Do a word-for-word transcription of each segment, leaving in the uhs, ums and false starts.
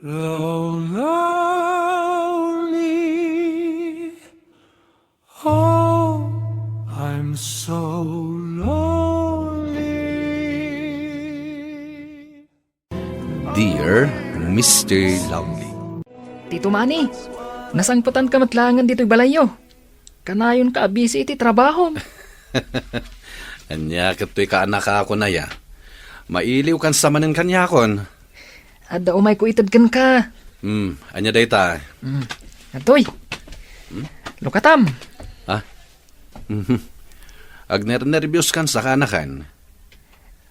Lonely. Oh, I'm so lonely. Dear Mister Lovely. Tito Manny, nasangpetanka met laengen ditoy balayyo. Kanayonka a busy iti trabahom. Ania ket toy kaanakakon aya? Mailiwkan sa manen kaniakon. Adda umayko ited kenka. Hmm, ania dayta? Hmm. Adtoy. Hmm? Lukatam. Ha? Mhm. Agnernerbioskan sa kaanakan.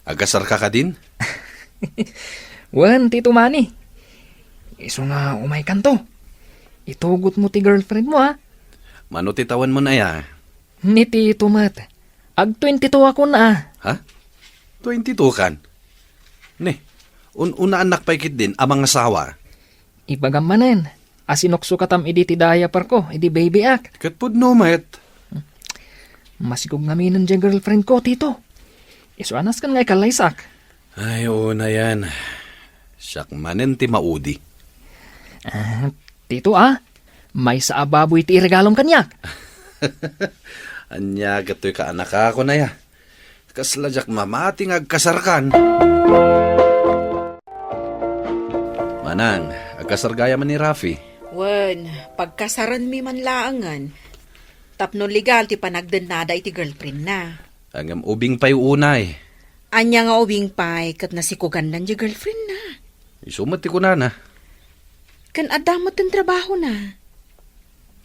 Agkasarka kadin? Wen, Tito Manny. Isu nga umaykanto. Itugotmo ti girlfriendmo, a. Mano ti tawenmon aya? Ni Tito met. Ag twenty-two akon, a. Ha? Twenty-two kan? Ne, un-unaannak pay ketdin a mangasawa. Ibagam manen a sinuksukatam idi ti diaperko idi baby ak. Ket pudno met. Masikog ngaminen diay girlfriendko, Tito. Isu a nasken nga ikallaysak. Ay, unayan. Siak manen ti maudi. Ah, Tito, a. Maysa a baboy ti iregalom kaniak. Ania ket toy kaanakakon aya? Kasla diak mamati nga agkasarkan. Manang, agkasar gayam ni Rafi? Wen, pagkasarenmi man laengen. Tapno legal ti panagdennada iti girlfriendna. Ngem ubing pay unay. Ania nga ubing pay ket nasikugandan diay girlfriendna? Isu met ti kunana. Ken adda met ti trabahona.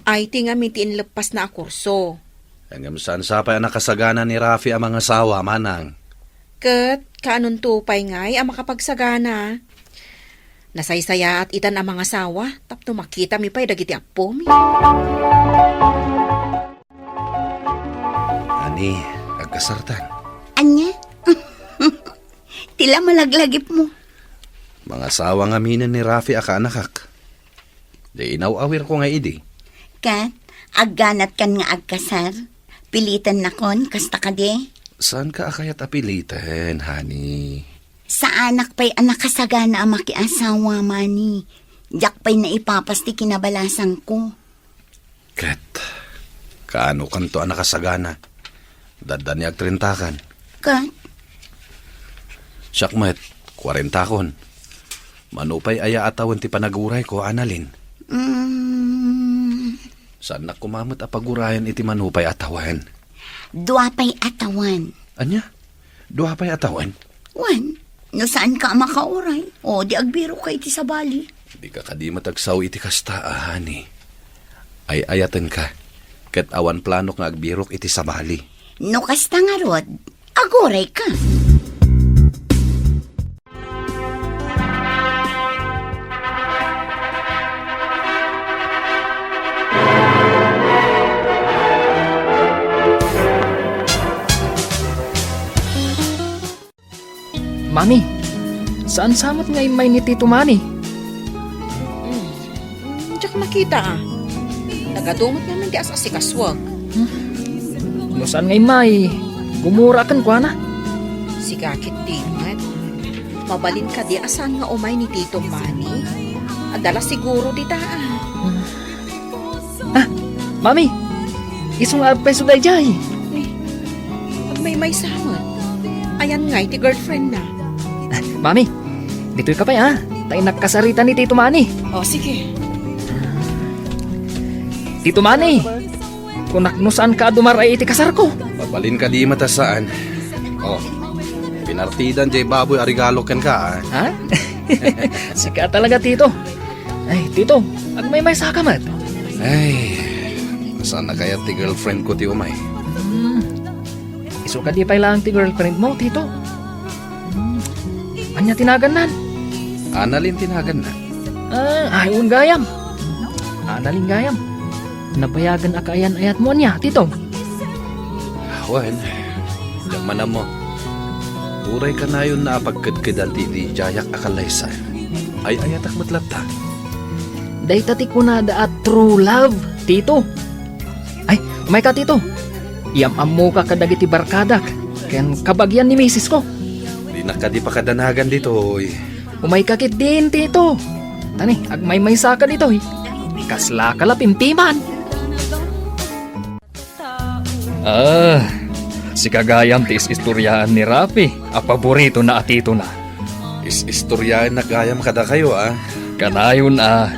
Ay ti ngamin ti inleppasna a kurso. Ngem saan sa pay a nakasagana ni Rafi a mangasawa, manang? Ket kaanonto pay ngay a makapagsagana? Nasaysayaat itan a mangasawa tapno makitami pay dagiti appomi. Ani, agkasartan. Ania? Ti la malaglagipmo. Mangasawa ngaminen ni Rafi a kaanakak. Di inaw-awirko nga idi. Ket, agganatkan nga agkasar? Pilitennakon, kasta kadi? Saanka a kayat a piliten, honey? Saanak pay a nakasagana a makiasawa, Manny. Diak pay naipapas ti kinabalasangko. Ket, kaanokanto a nakasagana? Dadda ni agtrintakan. Ket? Siak met, kuarentakon. Mano pay aya a tawen ti panagurayko, Annalyn? Mm. Saannak koma met a pagurayan iti mano pay a tawen. Dua pay a tawen. Ania? Dua pay a tawen? Wen, no saanka a makauray, o di agbirokka iti sabali. Dika kadi met agsao iti kasta, a, honey. Ay-ayatenka, ket awan planok nga agbirok iti sabali. No kasta ngarud, agurayka. Mami, saan sa met nga immay ni Tito Manny? Hmm, diak makita, a. Nagadu met ngamin ti as-asikasuak. Hmm? No saan nga immay, gumura kenkuana. Sika ketdi met. Mabalin kadi a saan nga umay ni Tito Manny? Adda la siguro dita, a. Hmm. Ah, Mami! Isu nga agpayso daydiay. Eh, agmaymaysa met. Ayan ngay ti girlfriendna. Ah, Mami, ditoyka pay, a. Ta innakkasarita ni Tito Manny. O, sige. Tito Manny, kunak no saanka a dumar-ay iti kasarko. Mabalin kadi met a saan. O, pinartidan diay baboy a regalo kenka, a. Ha? Sika talaga, Tito. Ay, Tito, agmaymaysaka met. Ay, saan a kayat ti girlfriend ko ti umay? Hmm. Isu kadi pay laeng ti girlfriend mo, Tito? Hmm. Ania ti naganna? Annalyn ti naganna. Ah, ay, wen gayam. Annalyn gayam. Nabayagen a kaayan-ayatmo ania, Tito? Wen, diak man ammo. Uray kanayonna a pagkedkedan ti idi diayak a kallaysa. Ay-ayatak met latta. Dayta ti kunada a true love, Tito. Ay, umayka, Tito. Iyam-ammoka kadagiti barkadak ken kabagian ni misisko. Dinak kadi pakadanagan ditoy. Umayka ketdin, Tito. Tani, agmaymaysa ka ditoy. Kasla ka la pimpiman. Ah, sika gayam ti is-istoriaan ni Rafi a paboritona a titona. Is-istoriaennak gayam kadakayo, a. Kanayon a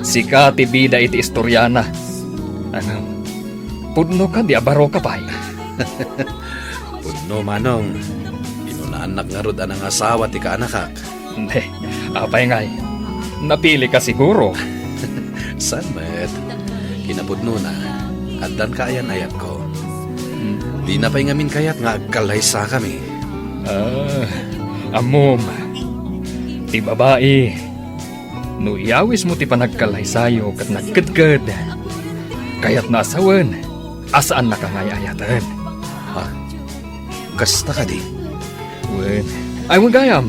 sika ti bida iti istoriana. Ano, pudno kadi a baro ka pay? Pudno, Manong. Inunaannak ngarud a nangasawa ti kaanakak. Apay ngay? Napili ka siguro. Saan met? Kinapudnona, addan kaayan-ayatko. Hmm. Dina pay ngamin kayat nga agkallaysakami. Ah, ammom. Ti babai, no iyawismo ti panagkallaysayo ket nagkedked, kayatna a sawen a saannaka nga ay-ayaten. Ha? Kasta kadi? Wen. Ay, wen gayam.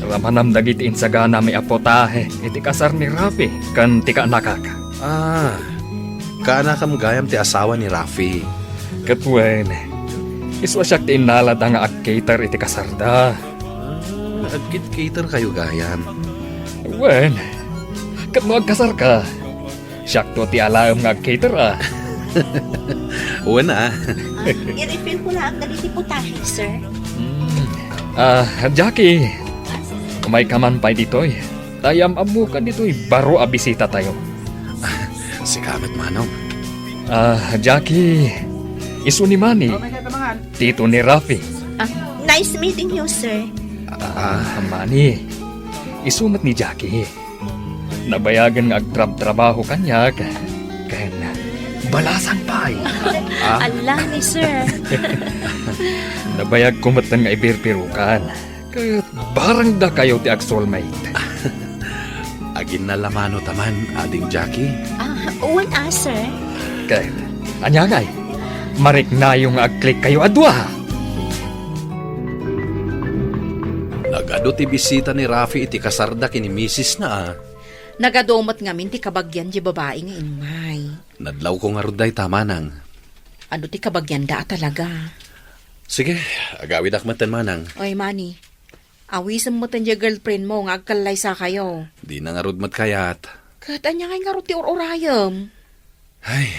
Ramanam dagiti insaganam a putahe iti kasar ni Rafi ken ti kaanakak. Ah, kaanakam gayam ti asawa ni Rafi. Ket wen, isu a siak ti innalada nga ag-cater iti kasarda. Ah, ag-cater kayo gayam? Wen, ket no agkasarka, siakto ti alaem nga ag-cater, a. Wen, a. Ah, i-refill ko laeng dagiti putahe, sir. Hmm. Ah, Jackie, umayka man pay ditoy. Ta am-ammoka ditoy baro a bisitatayo. Sika met, Manong. Ah, Jackie, isu ni Manny, tito ni Rafi. Ah, nice meeting you, sir. Ah, Manny, isu met ni Jackie. Nabayagen nga agtrabtrabaho kaniak. Ken balasan pay. Ah? Ala ni sir. Nabayagko metten nga ibirbirukan. Ket barangdakayo ti ag-soulmate. Aginnalamanota man, Ading Jackie? Ah, wen a, sir. Ket, ania ngay? Mariknayo nga ag-click kayo a dua. Nagadu ti bisita ni Rafi iti kasarda ken ni misisna, a. Nagadu met ngamin ti kabagian ti babai nga immay. Nadlawko ngarud dayta, Manang. Adu ti kabagianda a talaga. Sige, agawidak metten, Manang. Oy, Manny. Awisem metten diay girlfriend mo nga agkallaysakayo. Dina ngarud met kayat. Ket ania ngay ngarud ti ur-urayem? Ay.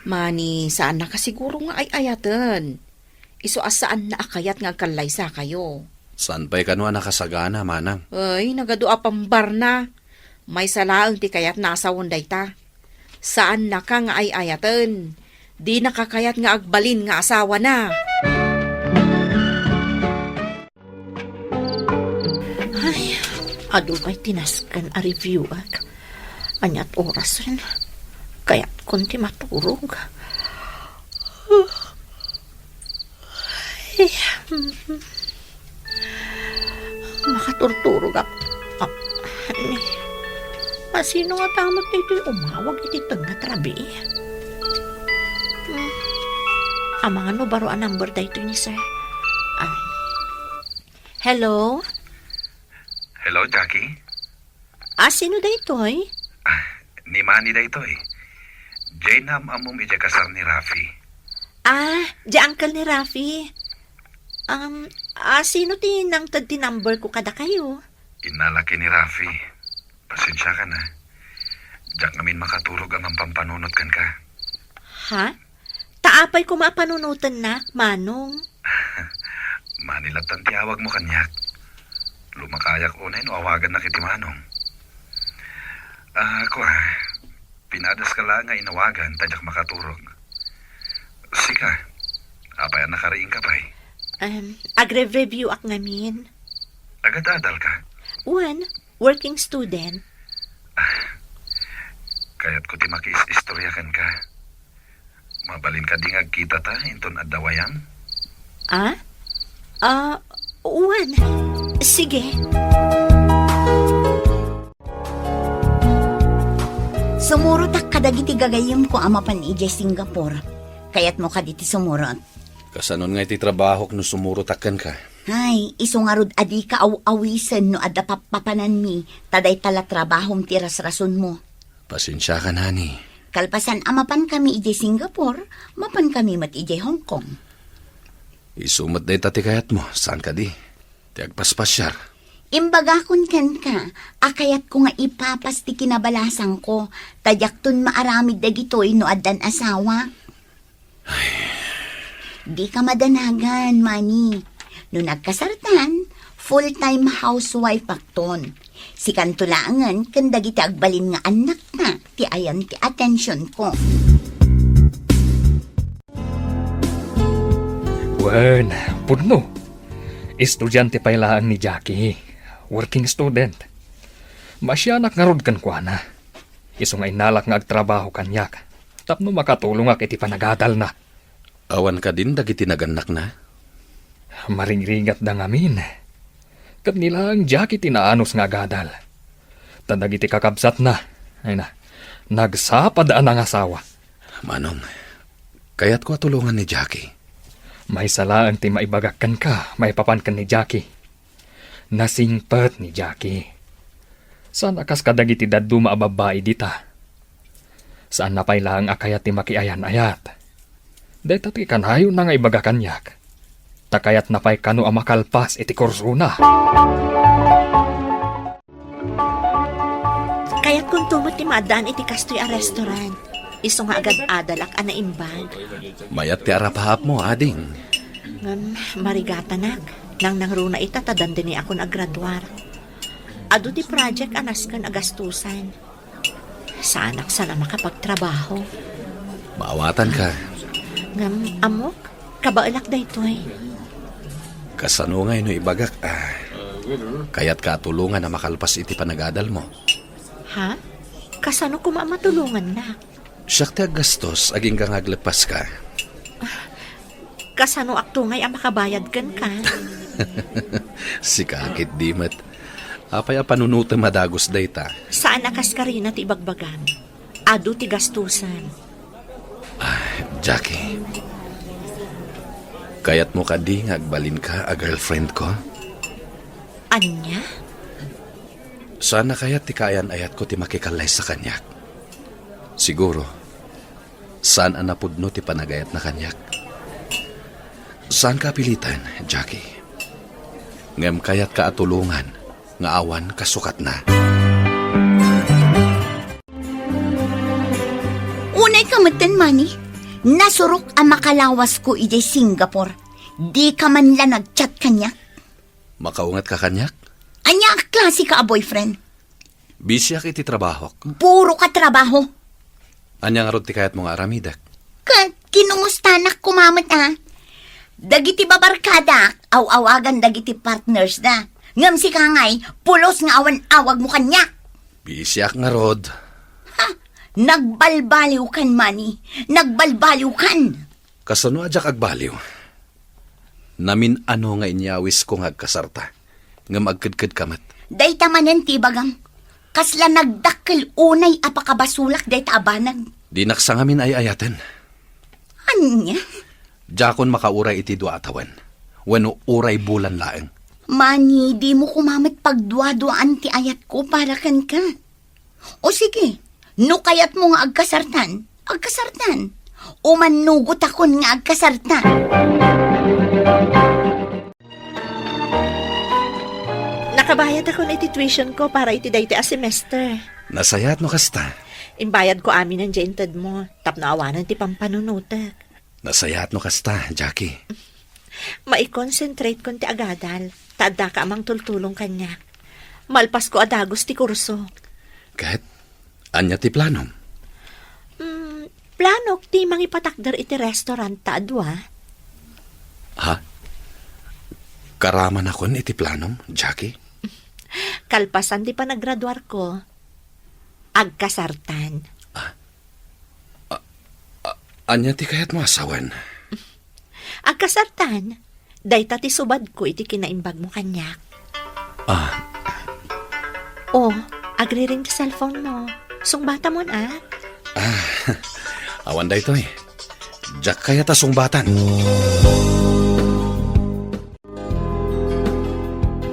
Manny, saannaka siguro nga ay-ayaten. Isu a saanna a kayat nga agkallaysakayo. Saan pay kano a nakasagana, Manang? Ay, nagadu a pambarna. Maysa laeng ti kayatna a sawen dayta. Saannaka nga ay-ayaten. Dinaka kayat nga agbalin nga asawana. Ay, adu pay ti nasken a review-ek. Ania't orasen? Kayatkon ti maturog. Ay, mm. Makaturturog ak-, a-, ni, a, sino ngata met daytoy umawag iti tengnga ti rabii? Hmm. Amangan no baro a number daytoy ni sir. Ah. Hello? Hello, Jackie? Ah, sino daytoy? Ah, ni Manny daytoy. Diay naam-ammom idiay kasar ni Rafi. Ah, di uncle ni Rafi. Um, ah, sino ti nangted ti number ko kadakayo? Innalak ni Rafi. Pasensiakan a. Diak ngamin makaturog a mampampanunoten ka. Ha? Ta apay koma a panunotennak, Manong? Manny lattan ti awagmo kaniak. Lumakayak unay no awagannak iti Manong. Ah, kua, pinadaska la nga inawagan ta diak makaturog. Sika, apay a nakariingka pay? Em, agre-review ak ngamin. Agadadal ka? Wen, working student. Ah, kayatko ti makiis-istorya kenka. Mabalin kadi nga agkitata inton adda wayam? Ah? Ah, wen. Sige. Sumurotak kadagiti gagayyemko a mapan idiay Singapore. Kayatmo kadi ti sumurot? Kasanon nga iti trabahok no sumurotak kenka? Ay, isu ngarud a dika aw-awisen no adda pappapananmi, ta dayta la trabahom ti rasrasonmo. Pasensiakan, honey. Kalpasan a mapankami idiay Singapore, mapankami met idiay Hong Kong. Isu met dayta ti kayatmo, saan kadi? Ti agpaspasiar. Imbagakon kenka a kayatko nga ipapas ti kinabalasangko, ta diakton maaramid dagitoy no addan asawa. Dika madanagan, Manny. No nagkasartan, full-time housewife akton. Sikanto laengen ken dagiti agbalin nga annakta ti ayan ti atensionko. Wen, pudno. Estudiante pay laeng ni Jackie. Working student. Maasianak ngarud kenkuana. Isu nga innalak nga agtrabaho kaniak tapno makatulongak iti panagadalna. Awan kadin dagiti nagannakna? Marigrigatda ngamin. Ket ni laeng Jackie ti naanus nga agadal. Ta dagiti kakabsatna, ay na, nagsapad a nangasawa. Manong, kayatko a tulongan ni Jackie. Maysa laeng ti maibagak kenka maipapan ken ni Jackie. Nasingpet ni Jackie. Saan a kas kadagiti dadduma a babbai dita. Saanna pay laeng a kayat ti makiayan-ayat. Dayta ti kanayonna nga ibaga kaniak. Ta kayatna pay kano a makalpas iti kursona. Kayatkonto met ti maaddaan iti kastoy a restaurant. Isu nga agad-adalak a naimbag. Mayat ti arapaapmo, ading. Ngem, marigatanak. Nangnangruna ita ta dandani akon aggraduar. Adu ti project a nasken a gastusan. Saanak san a makapagtrabaho. Maawatanka. Ngem, ammok, kabaelak daytoy. Kasano ngay no ibagak a kayatka a tulongan a makalpas iti panagadalmo? Ha? Kasano koma a matulongannak? Siak ti aggastos, agingga nga agleppaska. Kasanoakto ngay a makabayad kenka? Sika ketdi met. Apay a panunotem a dagus dayta? Saan a kas karina ti ibagbagam. Adu ti gastusan. Ah, Jackie. Kayatmo kadi nga agbalinka a girlfriend ko? Ania? Saan a kayat ti kaayan-ayatko ti makikallaysa kaniak? Siguro, saan a napudno ti panagayatna kaniak. Saanka a piliten, Jackie. Ngem kayatka a tulongan nga awan kasukatna. Unay ka metten, Manny. Nasurok a makalawasko idiay Singapore. Dika man la nag-chat kaniak. Makaungatka kaniak? Ania a klase ka a boyfriend? Busyak iti trabahok. Puro ka trabaho. Ania ngarud ti kayatmo nga aramidek? Ket kinumustanak koma met a. Dagiti babarkadak, aw-awagan dagiti partners da. Ngem sika ngay, pulos nga awan awagmo kaniak. Busyak ngarud. Ha? Nagbalbaliwkan, Manny. Nagbalbaliwkan. Kasano a diak agbaliw? Namin-ano nga inyawisko nga agkasarta, ngem agkedkedka met. Dayta manen ti ibagam. Kasla nagdakkel unay a pakabasolak dayta a banag. Dinak sa ngamin ay-ayaten. Ania? Diakon makauray iti dua a tawen. Wenno uray bulan laeng. Manny, dimo koma met pagduaduaan ti ayatko para kenka. O sige, no kayatmo nga agkasartan, agkasartan. Umannugotakon nga agkasarta. Nakabayadakon iti tuition ko para iti daytoy a semester. Nasayaat no kasta. Imbayad ko aminen diay intedmo, tapno awanen ti pampanunotek. Nasayaat no kasta, Jackie. Maikonsentrate kon ti agadal, ta addaka a mangtultulong kaniak. Malpasko a dagus ti kurso. Ket, ania ti planom? Mm, planok ti mangipatakder iti restaurant ta adua. Ha? Karamanakon iti planom, Jackie? Kalpasan ti panagraduarko, agkasartan. Ah, ah, ah, ania ti kayatmo a sawen? Agkasartan, dayta ti subadko iti kinaimbagmo kaniak. Ah. Oh, agriring ti cellphone mo. Sungbatamon, a? Ah, awan daytoy. Diak kayat a sungbatan.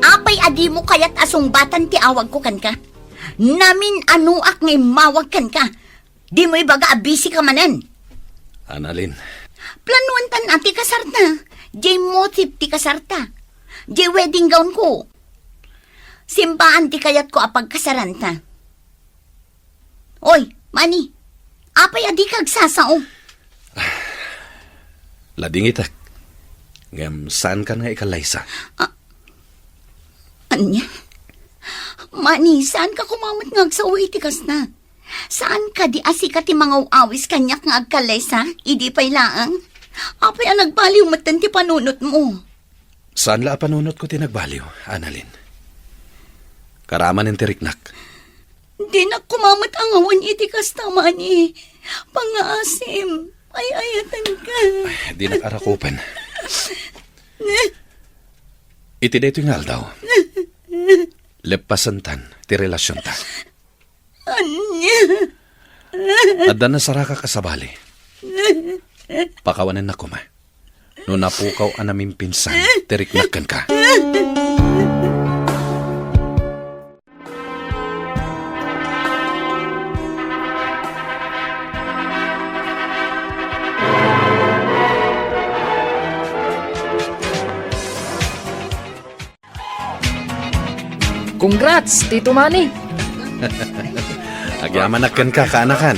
Apay a dimo kayat a sungbatan ti awagko kenka? Namin-anoak nga immawag kenka. Dimo ibaga a busy ka manen. Annalyn. Planuantan a ti kasarta. Diay motif ti kasarta. Diay wedding gown ko. Simbaan ti kayatko a pagkasaranta. Oy, Manny, apay a dika agsasao? Ladingitek. Ngem saankan nga ikallaysa. Ah, ania? Manny, saanka koma met nga agsao iti kasta? Saan kadi a sika ti mangaw-awis kaniak nga agkallaysa, idi pay laeng? Apay a nagbaliw metten ti panunotmo? Saan la a panunotko ti nagbaliw, Annalyn. Karamanen ti riknak. Dinak koma met angawen iti kasta, Manny. Pangngaasim, ay-ayatenka. Ay, dinak arakupen. Iti daytoy nga aldaw, leppasentan ti relasionta. Ania? Adda nasarakak a sabali. Pakawanennak koma no napukaw a namimpinsan ti riknak kenka. Congrats, Tito Manny! Agyamanak kenka, kaanakan.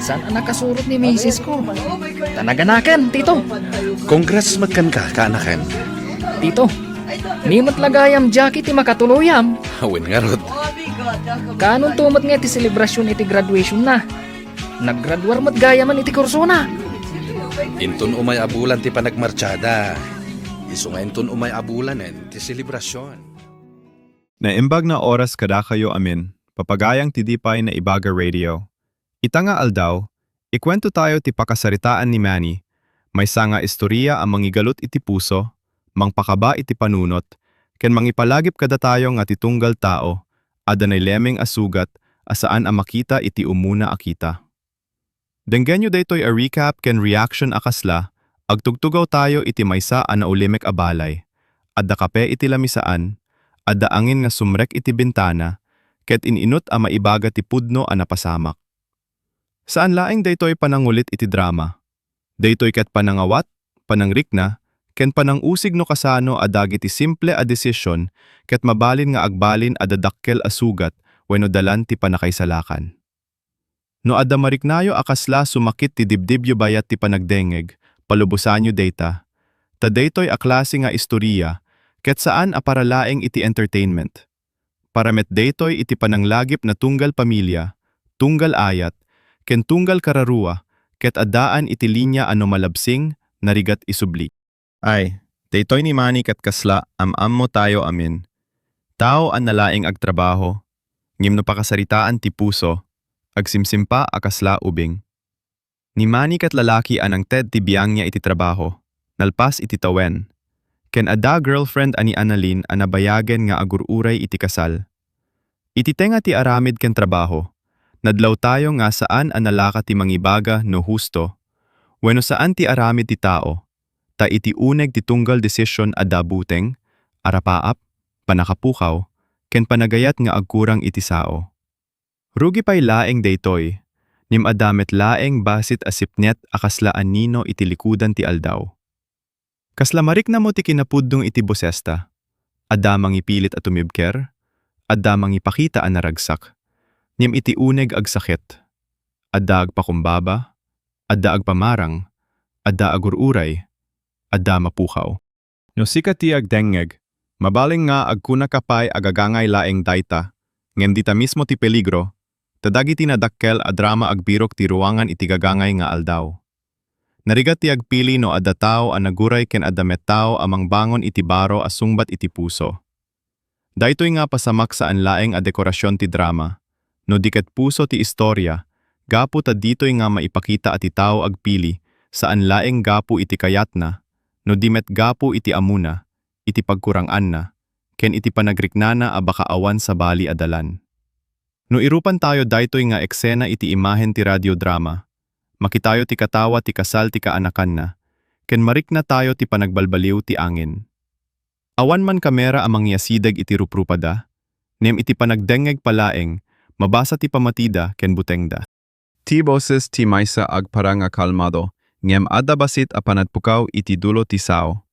Saan a nakasurot ni misis ko? Ta naganakan, Tito. Congrats met kenka, kaanakan. Tito, ni met la gayam Jackie ti makatuluyam. Wen ngarud. Kaanonto met nga iti selebrasyon iti graduation na? Naggraduar met gayamen iti kursona. Inton umay a bulan ti panagmartsada, isu nga inton umay a bulanen ti selebrasyon. Naimbag nga oras kadakayo amin, papagayang ti di pay naibaga radio. Ita nga aldaw, ikuentotayo ti pakasaritaan ni Manny, maysa nga istoria a mangigalut iti puso, mangpakaba iti panunot, ken mangipalagip kadatayo nga ti tunggal tao, adda nailemeng a sugat a saan a makita iti umuna a kita. Denggenyo daytoy a recap ken reaction a kasla, agtugtugawtayo iti maysa a naulimek a balay. Adda kape iti lamisaan, adda angin nga sumrek iti bintana, ket in-inut a maibaga ti pudno a napasamak. Saan laeng daytoy panangulit iti drama. Daytoy ket panangawat, panangrikna, ken panang-usig no kasano a dagiti simple a desisyon ket mabalin nga agbalin a dadakkel a sugat wenno dalan ti pannakaisalakan. No adda mariknayo a kasla sumakit ti dibdibyo bayat ti panagdengngeg, palubosanyo dayta. Ta daytoy a klase nga istoria, ket saan a para laeng iti entertainment. Para met daytoy iti pananglagip na tunggal pamilia, tunggal ayat, ken tunggal kararua, ket addaan iti linia a no malabsing, narigat isubli. Ay, daytoy ni Manny ket kasla, am-ammotayo amin. Tao a nalaing agtrabaho, ngem no pakasaritaan ti puso, agsimsimpa a kasla ubing. Ni Manny ket lalaki a nangted ti biangna iti trabaho, nalpas iti tawen. Ken adda girlfriend a ni Annalyn a nabayagen nga agur-uray iti kasal. Iti tengnga ti aramid ken trabaho, nadlawtayo nga saan a nalaka ti mangibaga no husto wenno saan ti aramid ti tao, ta iti uneg ti tunggal desisyon adda buteng, arapaap, pannakapukaw, ken panagayat nga agkurang iti sao. Rugi pay laeng daytoy, ngem adda met laeng bassit a sipnget a kasla a nino iti likudan ti aldaw. Kasla mariknamo ti kinapudno iti bosesta. Adda mangipilit a tumibker, adda mangipakita a naragsak. Ngem iti uneg agsakit. Adda agpakumbaba, adda agpamarang, adda agur-uray, adda mapukaw. No sika ti agdengngeg, mabalin nga agkunaka pay a gagangay laeng dayta, ngem dita mismo ti peligro, ta dagiti nadakkel a drama agbirok ti ruangan iti gagangay nga aldaw. Narigat ti agpili no adda tao a naguray ken adda met tao a mangbangon iti baro a sungbat iti puso. Daytoy nga pasamak saan laeng a dekorasion ti drama, no di ket puso ti istoria, gapu ta ditoy nga maipakita a ti tao agpili, saan laeng gapu iti kayatna, no di met gapu iti ammona, iti pagkurang-anna, ken iti panagriknana a baka awan sabali a dalan. No irupantayo daytoy nga eksena iti imahen ti radiodrama, makitayo ti katawa ti kasal ti kaanakanna, ken mariknatayo ti panagbalbaliw ti angin. Awan man kamera a mangiasideg iti ruprupada, ngem iti panagdengngeg pa laeng, mabasa ti pammatida ken butengda. Ti boses ti maysa agparang a kalmado, ngem adda bassit a panagpukaw iti dulo ti sao.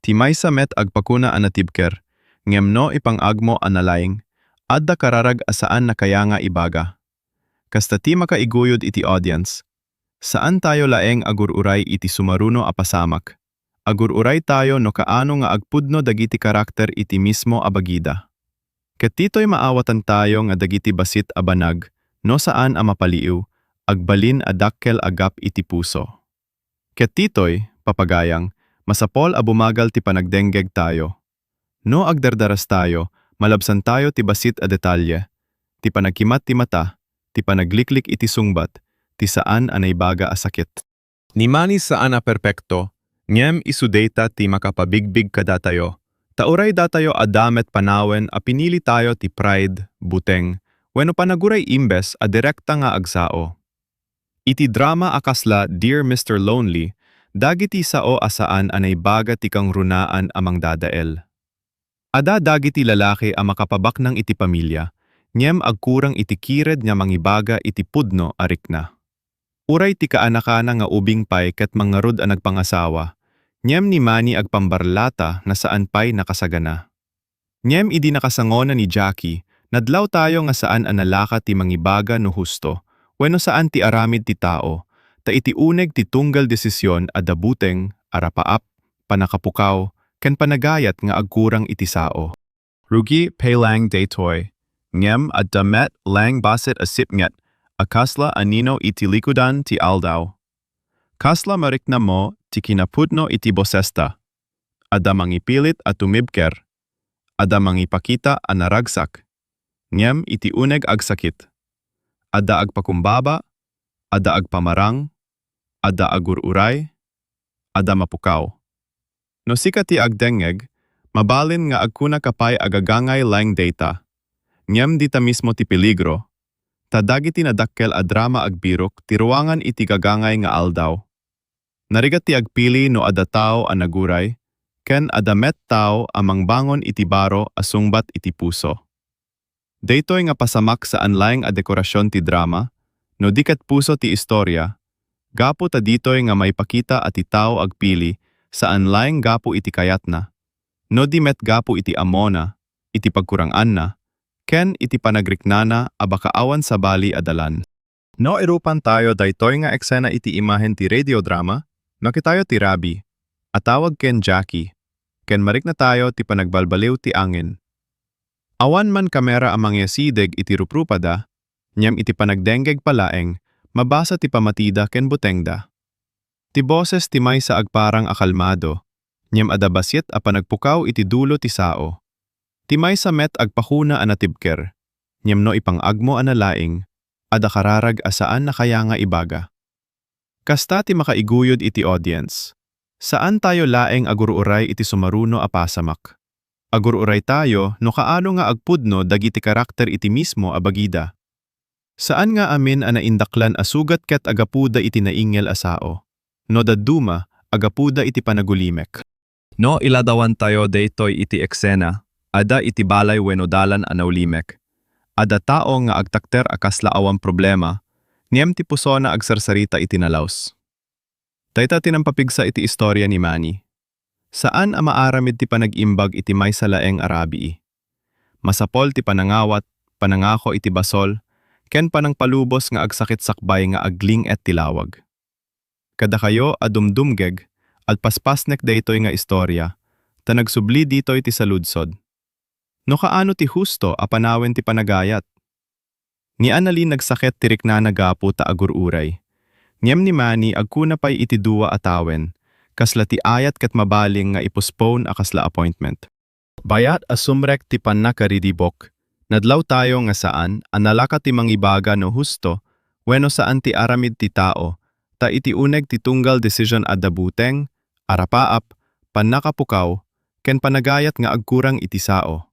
Ti maysa met agpakuna a natibker, Ngem no ipang-agmo a nalaing, adda kararag a saan a kayanga ibaga. Kasta ti makaiguyod iti audience. Saan tayo laeng agur-uray iti sumaruno a pasamak. Agur-uray tayo no kaano nga agpudno dagiti karakter iti mismo a bagida. Ket ditoy maawatan tayo nga dagiti bassit a banag, no saan a mapaliiw, agbalin a dakkel a gap iti puso. Ket ditoy, papagayang, masapol a bumagal ti panagdenggeg tayo. No agdardaras tayo, malabsan tayo ti bassit a detalye, ti panagkimat ti mata, ti panagliklik iti sungbat, ti saan a naibaga a sakit. Ni Manny saan a perpekto, ngem isu dayta ti makapabigbig kadatayo. Ta uray datayo adda met panawen a pinili tayo ti pride, buteng, wenno panaguray imbes a direkta nga agsao. Iti drama a kasla Dear Mister Lonely, dagiti sao a saan a naibaga ti kangrunaan a mangdadael. Adda dagiti lalaki a makapabaknang iti pamilia, ngem agkurang iti kired nga mangibaga iti pudno a rikna. Uray ti kaanakana nga ubing pay ket mangngarud a nagpangasawa, ngem ni Manny agpambarlata nga saan pay nakasagana. Ngem idi nakasangona ni Jackie, nadlaw tayo nga saan a nalaka ti mangibaga no husto wenno saan ti aramid ti tao, ta iti uneg ti tunggal desisyon adda buteng, arapaap, panakapukaw, ken panagayat nga agkurang iti sao. Rugi pay laeng daytoy, ngem adda met laeng bassit a sipnget a kasla anino iti likudan ti aldaw. Kasla mariknamo ti kinapudno iti bosesta. Adda mangipilit a tumibker. Adda mangipakita a naragsak. Ngem iti uneg agsakit. Adda agpakumbaba, adda agpamarang, adda agur-uray, adda mapukaw. No sika ti agdengngeg, mabalin nga agkunaka pay a gagangay laeng dayta. Ngem dita mismo ti peligro, ta dagiti nadakkel a drama agbirok ti ruangan iti gagangay nga aldaw. Narigat ti agpili no adda tao a naguray, ken adda met tao a mangbangon iti baro a sungbat iti puso. Daytoy nga pasamak saan laeng a dekorasion ti drama, no di ket puso ti istoria, gapu ta ditoy nga maipakita a ti tao agpili saan laeng gapu iti kayatna, no di met gapu iti ammona, iti pagkurang-anna, ken iti panagriknana a baka awan sabali a dalan. No irupan tayo daytoy nga eksena iti imahen ti radio drama, makitayo ti rabi a tawag ken Jackie, ken mariknatayo ti panagbalbaliw ti angin. Awan man kamera a mangiasideg iti ruprupada, ngem iti panagdenggeg pa laeng, mabasa ti pamatida ken butengda. Ti boses ti maysa agparang a kalmado, ngem adda bassit a panagpukaw iti dulo ti sao. Ti maysa met agpakuna a natibker, ngem no ipang-agmo a nalaing, adda kararag a saan a kayanga ibaga. Kasta ti makaiguyod iti audience. Saan tayo laeng agur-uray iti sumaruno a pasamak. Agur-uray tayo no kaano nga agpudno dagiti karakter iti mismo a bagida. Saan nga amin a naindaklan a sugat ket agapuda iti naingel a sao. No dadduma, agapuda iti panagulimek. No iladawantayo daytoy iti eksena, adda iti balay wenno dalan a naulimek. Adda tao nga agtakder a kasla awan problema, ngem ti pusona agsarsarita iti nalaus. Dayta ti nampapigsa iti istoria ni Manny. Saan a maaramid ti panag-imbag iti maysa laeng a rabii. Masapol ti panangawat, panangako iti basol, ken panangpalubos nga agsakit sakbay nga agling-et ti lawag. Kadakayo a dumdumgeg, agpaspasnek daytoy nga istoria, ta nagsubli ditoy ti saludsod. No kaano ti husto a panawen ti panagayat? Ni Annalyn nagsaket ti riknana gapu ta agur-uray. Ngem ni Manny agkuna pay iti dua a tawen, kasla ti ayat ket mabalin nga i-postpone a kasla appointment. Bayat a sumrek ti pannakaridibok, nadlaw tayo nga saan a nalaka ti mangibaga no husto wenno saan ti aramid ti tao, ta iti uneg ti tunggal decision adda buteng, arapaap, pannakapukaw, ken panagayat nga agkurang iti sao.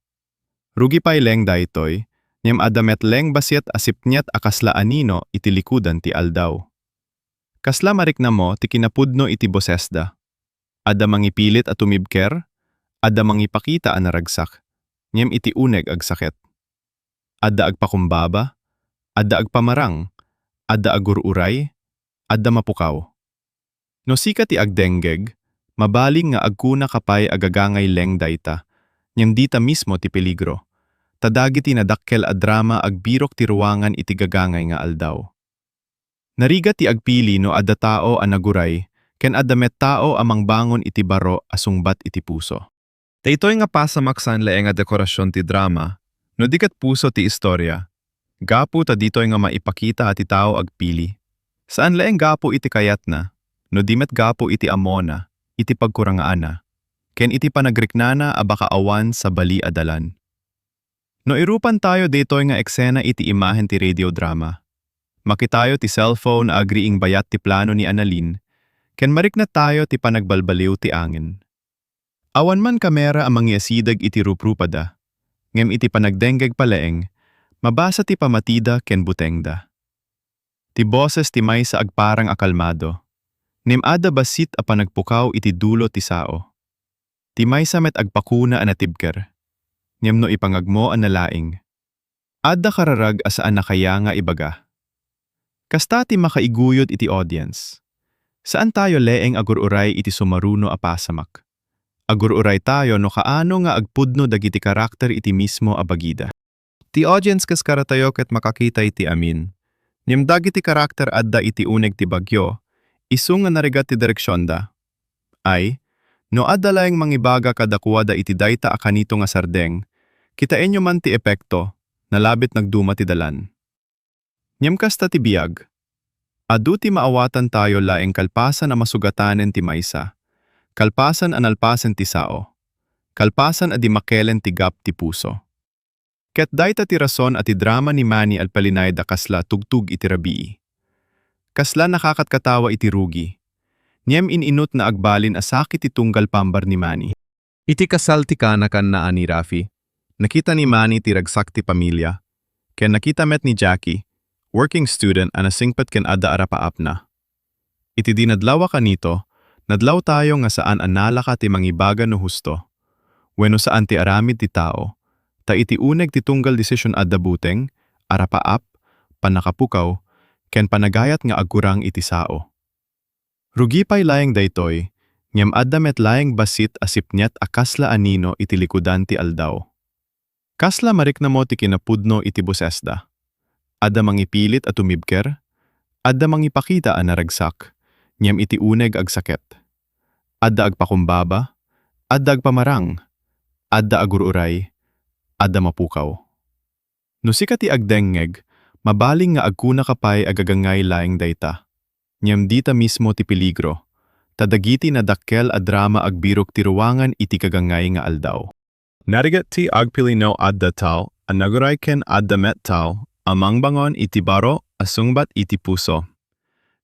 Rugi pay laeng daytoy, ngem adda met laeng bassit a sipnget a kasla anino iti likudan ti aldaw. Kasla mariknamo ti kinapudno iti bosesda. Adda mangipilit a tumibker, adda mangipakita a naragsak, ngem iti uneg agsaket. Adda agpakumbaba, adda agpamarang, adda agur-uray, adda mapukaw. No sika ti agdenggeg, mabalin nga agkunaka pay a gagangay laeng dayta, Ngem dita mismo ti peligro, ta dagiti nadakkel a drama agbirok ti ruangan iti gagangay nga aldaw. Narigat ti agpili no adda tao a naguray, ken adda met tao a mangbangon iti baro a sungbat iti puso. Daytoy nga pasamak saan laeng a dekorasion ti drama, no di ket puso ti istoria. Gapu ta ditoy nga maipakita a ti tao agpili. Saan laeng gapu iti kayatna, no di met gapu iti ammona, iti pagkurangaanna, ken iti panagriknana a baka awan sabali a dalan. No irupan tayo daytoy nga eksena iti imahen ti radio drama, makitayo ti cellphone a agriing bayat ti plano ni Annalyn, ken marikna tayo ti panagbalbaliw ti angin. Awan man kamera a mangiasideg iti ruprupada, ngem iti panagdenggeg pay laeng, mabasa ti pamatida ken butengda. Ti boses ti maysa agparang a kalmado, ngem adda bassit a panagpukaw iti dulo ti sao. Ti maysa met agpakuna a natibker, ngem no ipangagmo a nalaing, adda kararag a saan a kaya nga ibaga. Kasta ti makaiguyod iti audience. Saan tayo laeng agur-uray iti sumaruno a pasamak. Agur-uray tayo no kaano nga agpudno dagiti karakter iti mismo a bagida. Ti audience kas karatayo ket makakita iti amin. Ngem dagiti karakter adda iti uneg ti bagyo, isu nga narigat ti direksionda. Ay, no adda laeng mangibaga kadakuada iti dayta a kanito nga sardeng, kitaenyo man ti epekto, nalabit nagduma ti dalan. Ngem kasta ti biag. Adu ti maawatan tayo laeng kalpasan a masugatanen ti maysa, kalpasan a nalpasen ti sao, kalpasan a dimmakelen ti gap ti puso. Ket dayta ti rason a ti drama ni Manny agpalinayda kasla tugtog iti rabii. Kasla nakakatkatawa iti rugi. Ngem in-inut na agbalin a sakit ti tunggal pambar ni Manny. Iti kasal ti kana-kanna a ni Rafi, nakita ni Manny ti ragsak ti pamilia, ken nakita met ni Jackie, working student a nasingpet ken adda arapaapna. Iti dinadlaw a kanito, nadlaw tayo nga saan a nalaka ti mangibaga no husto wenno saan ti aramid ti tao, ta iti uneg ti tunggal desisyon adda buteng, arapaap, pannakapukaw, ken panagayat nga agkurang iti sao. Rugi pay laeng daytoy, ngem adda met laeng bassit a sipnget a kasla a nino iti likudan ti aldaw. Kasla mariknamo ti kinapudno iti bosesda. Adda mangipilit a tumibker, adda mangipakita a naragsak, ngem iti uneg agsaket. Adda agpakumbaba, adda agpamarang, adda agur-uray, adda mapukaw. No sika ti agdengngeg, mabalin nga agkunaka pay a gagangay laeng dayta. Ngem dita mismo ti peligro, ta dagiti nadakkel a drama agbirok ti ruangan iti gagangay nga aldaw. Narigat ti agpili no adda tao a naguray ken adda met tao a mangbangon iti baro a sungbat iti puso.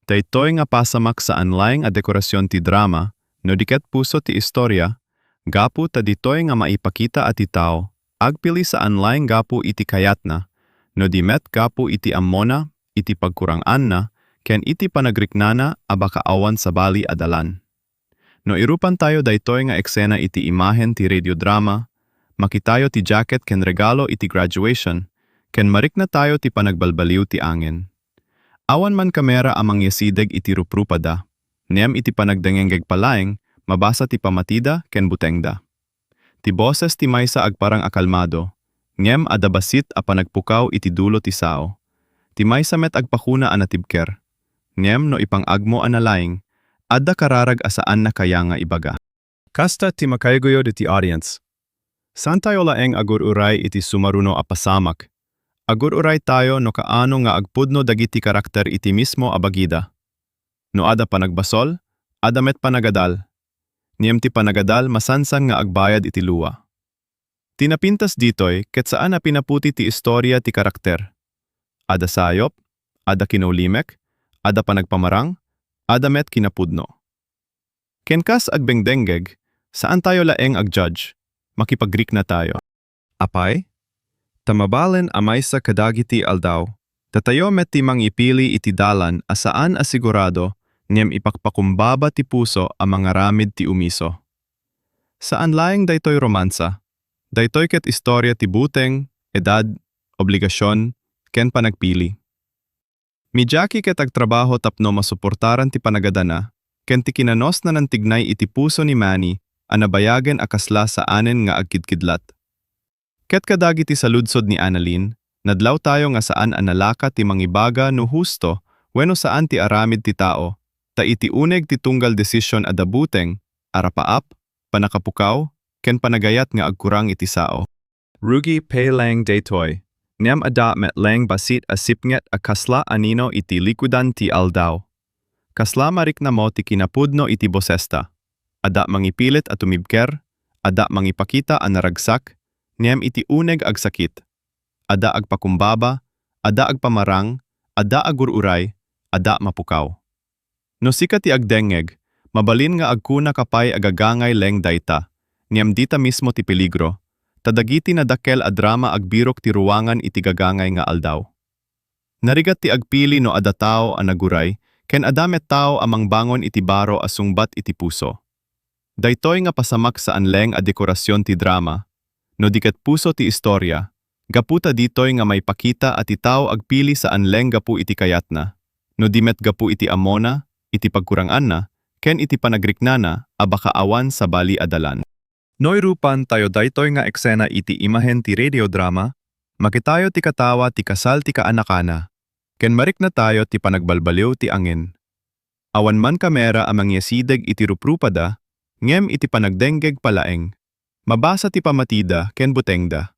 Daytoy nga pasamak saan laeng a dekorasyon ti drama, no di ket puso ti istoria, gapu ta ditoy nga maipakita a ti tao agpili saan laeng gapu iti kayatna, no di met gapu iti ammona, iti pagkurang-anna, ken iti panagriknana a baka awan sabali a dalan. No irupan tayo daytoy nga eksena iti imahen ti radio drama, makitayo ti jacket ken regalo iti graduation, ken marikna tayo ti panagbalbaliw ti angin. Awan man kamera a mangiasideg iti ruprupada, ngem iti panagdengengeg pay laeng, mabasa ti pamatida ken butengda. Ti boses ti maysa agparang a kalmado, ngem adda bassit a panagpukaw iti dulo ti sao. Ti maysa met agpakuna a natibker. Ngem no ipang-agmo a nalaing, adda kararag a saan a kaya nga ibaga. Kasta ti makaiguyod iti audience. Saan tayo laeng agur-uray iti sumaruno a pasamak. Agur-uray tayo no kaano nga agpudno dagiti karakter iti mismo a bagida. No adda panagbasol, adda met panagadal. Ngem ti panagadal masansan nga agbayad iti lua. Ti napintas ditoy ket saan a pinaputi ti istoria ti karakter. Adda sayop, adda kinaulimek, adda panagpamarang, adda met kinapudno. Ken kas agdengdengngeg, saan tayo laeng ag-judge, makipagrikna tayo. Apay, ta mabalin a maysa kadagiti aldaw, datayo met ti mangipili iti dalan a saan a sigurado ngem ipakpakumbaba ti puso a mangaramid ti umiso. Saan laeng daytoy romansa, daytoy ket istoria ti buteng, edad, obligasion, ken panagpili. Ni Jackie ket agtrabaho tapno masuportaran ti panagadana ken ti kinanosna nantignay iti puso ni Manny a nabayagen a kasla saanen nga agkidkidlat. Ket kadagiti saludsod ni Annalyn, nadlawtayo nga saan a nalaka ti mangibaga no husto wenno saan ti aramid ti tao, ta iti uneg ti tunggal desisyon adda buteng, arapaap, pannakapukaw, ken panagayat nga agkurang iti sao. Rugi pay laeng daytoy, ngem adda met laeng bassit a sipnget a kasla a nino iti likudan ti aldaw. Kasla mariknamo ti kinapudno iti bosesta. Adda mangipilit a tumibker, adda mangipakita a naragsak, ngem iti uneg agsakit. Adda agpakumbaba, adda agpamarang, adda agur-uray, adda mapukaw. No sika ti agdengngeg, mabalin nga agkunaka pay a gagangay laeng dayta, ngem dita mismo ti peligro, ta dagiti nadakkel a drama agbirok ti ruangan iti gagangay nga aldaw. Narigat ti agpili no adda tao a naguray ken adda met tao a mangbangon iti baro a sungbat iti puso. Daytoy nga pasamak saan laeng a dekorasyon ti drama, no di ket puso ti istoria, gapu ta ditoy nga maipakita a ti tao agpili saan laeng gapu iti kayatna, no di met gapu iti ammona, iti pagkuranganna, ken iti panagriknana a baka awan sabali a dalan. No irupan tayo daytoy nga eksena iti imahen ti radio drama, makitayo ti katawa ti kasal ti kaanakana, ken mariknatayo ti panagbalbaliw ti angin. Awan man kamera a mangiasideg iti ruprupada, ngem iti panagdenggeg pay laeng, mabasa ti pamatida ken butengda.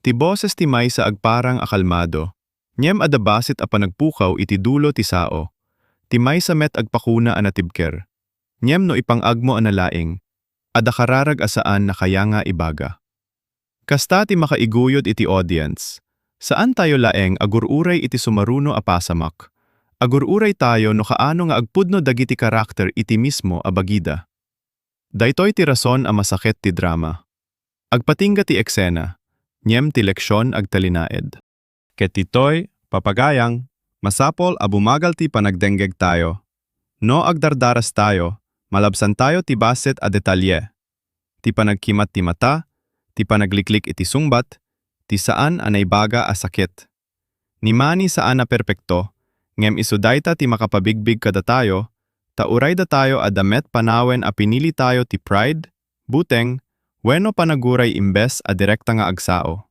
Ti boses ti maysa agparang a kalmado, ngem adda bassit a panagpukaw iti dulo ti sao. Ti maysa met agpakuna a natibker, ngem no ipang-agmo a nalaing, adda kararag a saan a kayat nga ibaga. Kasta ti makaiguyod iti audience. Saan tayo laeng agur-uray iti sumaruno a pasamak. Agur-uray tayo no kaano nga agpudno dagiti karakter iti mismo a bagida. Daytoy ti rason a masaket ti drama. Agpatingga ti eksena, ngem ti leksion agtalinaed. Ket ditoy, papagayang, masapul a bumagal ti panagdenggeg tayo. No agdardaras tayo, malabsan tayo ti bassit a detalye. Ti panagkimat ti mata, ti panagliklik iti sungbat, ti saan a naibaga a sakit. Ni Manny saan a perpekto, ngem isu dayta ti makapabigbig kadatayo, ta uray datayo adda met panawen a pinili tayo ti pride, buteng, wenno panaguray imbes a direkta nga agsao.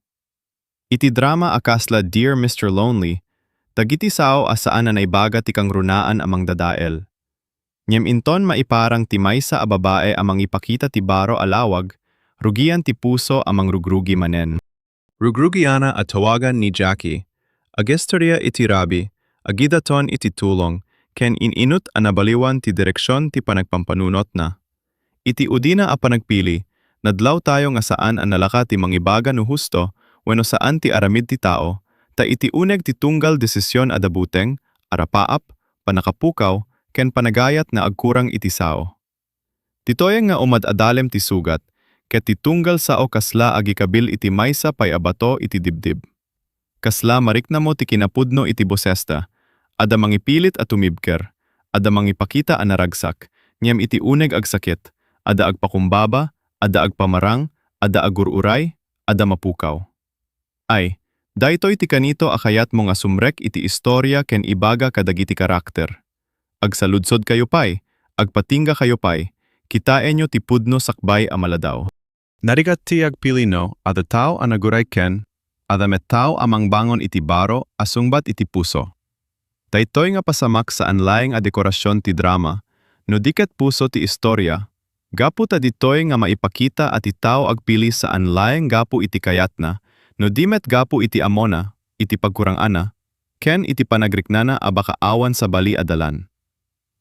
Iti drama a kasla Dear Mister Lonely, dagiti sao a saan a naibaga ti kangrunaan a mangdadael. Ngem inton maiparang ti maysa a babae a mangipakita ti baro a lawag, rugian ti puso a mangrugrugi manen. Rugrugianna a tawagan ni Jackie, agistoria iti rabii, agidaton iti tulong, ken in-inut a nabaliwan ti direksion ti panagpampanunotna. Iti udina a panagpili, nadlawtayo nga saan a nalaka ti mangibaga no husto wenno saan ti aramid ti tao, ta iti uneg ti tunggal desisyon adda buteng, arapaap, pannakapukaw, ken panagayat nga agkurang iti sao. Ditoy nga umad-adalem ti sugat, ket ti tunggal sao kasla agikabil iti maysa pay a bato iti dibdib. Kasla mariknamo ti kinapudno iti bosesta, adda mangipilit a tumibker, adda mangipakita a naragsak, ngem iti uneg agsakit, adda agpakumbaba, adda agpamarang, adda agur-uray, adda mapukaw. Ay, daytoy ti kanito a kayatmo nga sumrek iti istoria ken ibaga kadagiti karakter. Agsaludsodkayo pay, agpatinggakayo pay, kitaenyo ti pudno sakbay a maladaw. Narigat ti agpili no adda tao a naguray ken adda met tao a mangbangon iti baro a sungbat iti puso. Daytoy nga pasamak saan laeng a dekorasion ti drama, no di ket puso ti istoria, gapu ta ditoy nga maipakita a ti tao agpili saan laeng gapu iti kayatna, no di met gapu iti ammona, iti pagkuranganna, ken iti panagriknana a baka awan sabali a dalan.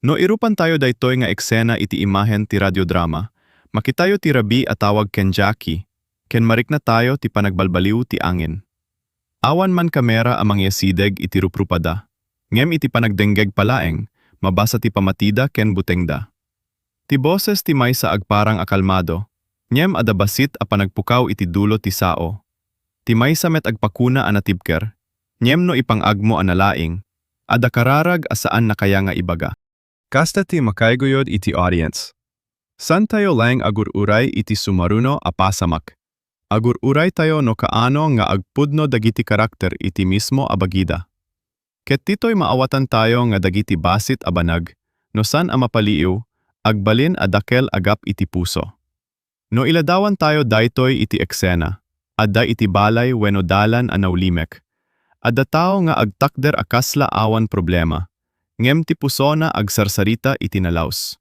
No irupan tayo daytoy nga eksena iti imahen ti radiodrama, makitayo ti rabii a tawag ken Jackie, ken mariknatayo ti panagbalbaliw ti angin. Awan man kamera a mangiasideg iti ruprupada, ngem iti panagdenggeg pay laeng, mabasa ti pamatida ken butengda. Ti boses ti maysa agparang a kalmado, ngem adda bassit a panagpukaw iti dulo ti sao. Ti maysa met agpakuna a natibker, ngem no ipang-agmo a nalaing, adda kararag a saan a kayat nga ibaga. Kasta ti makaiguyod iti audience. Saantayo laeng agur-uray iti sumaruno a pasamak. Agur-uraytayo no kaano nga agpudno dagiti karakter iti mismo a bagida. Ket ditoy maawatantayo nga dagiti bassit a banag, no saan a mapaliiw, agbalin a dakkel a gap iti puso. No iladawantayo daytoy iti eksena, adda iti balay wenno dalan a naulimek. Adda tao nga agtakder a kasla awan problema, ngem ti pusona agsarsarita iti nalaus.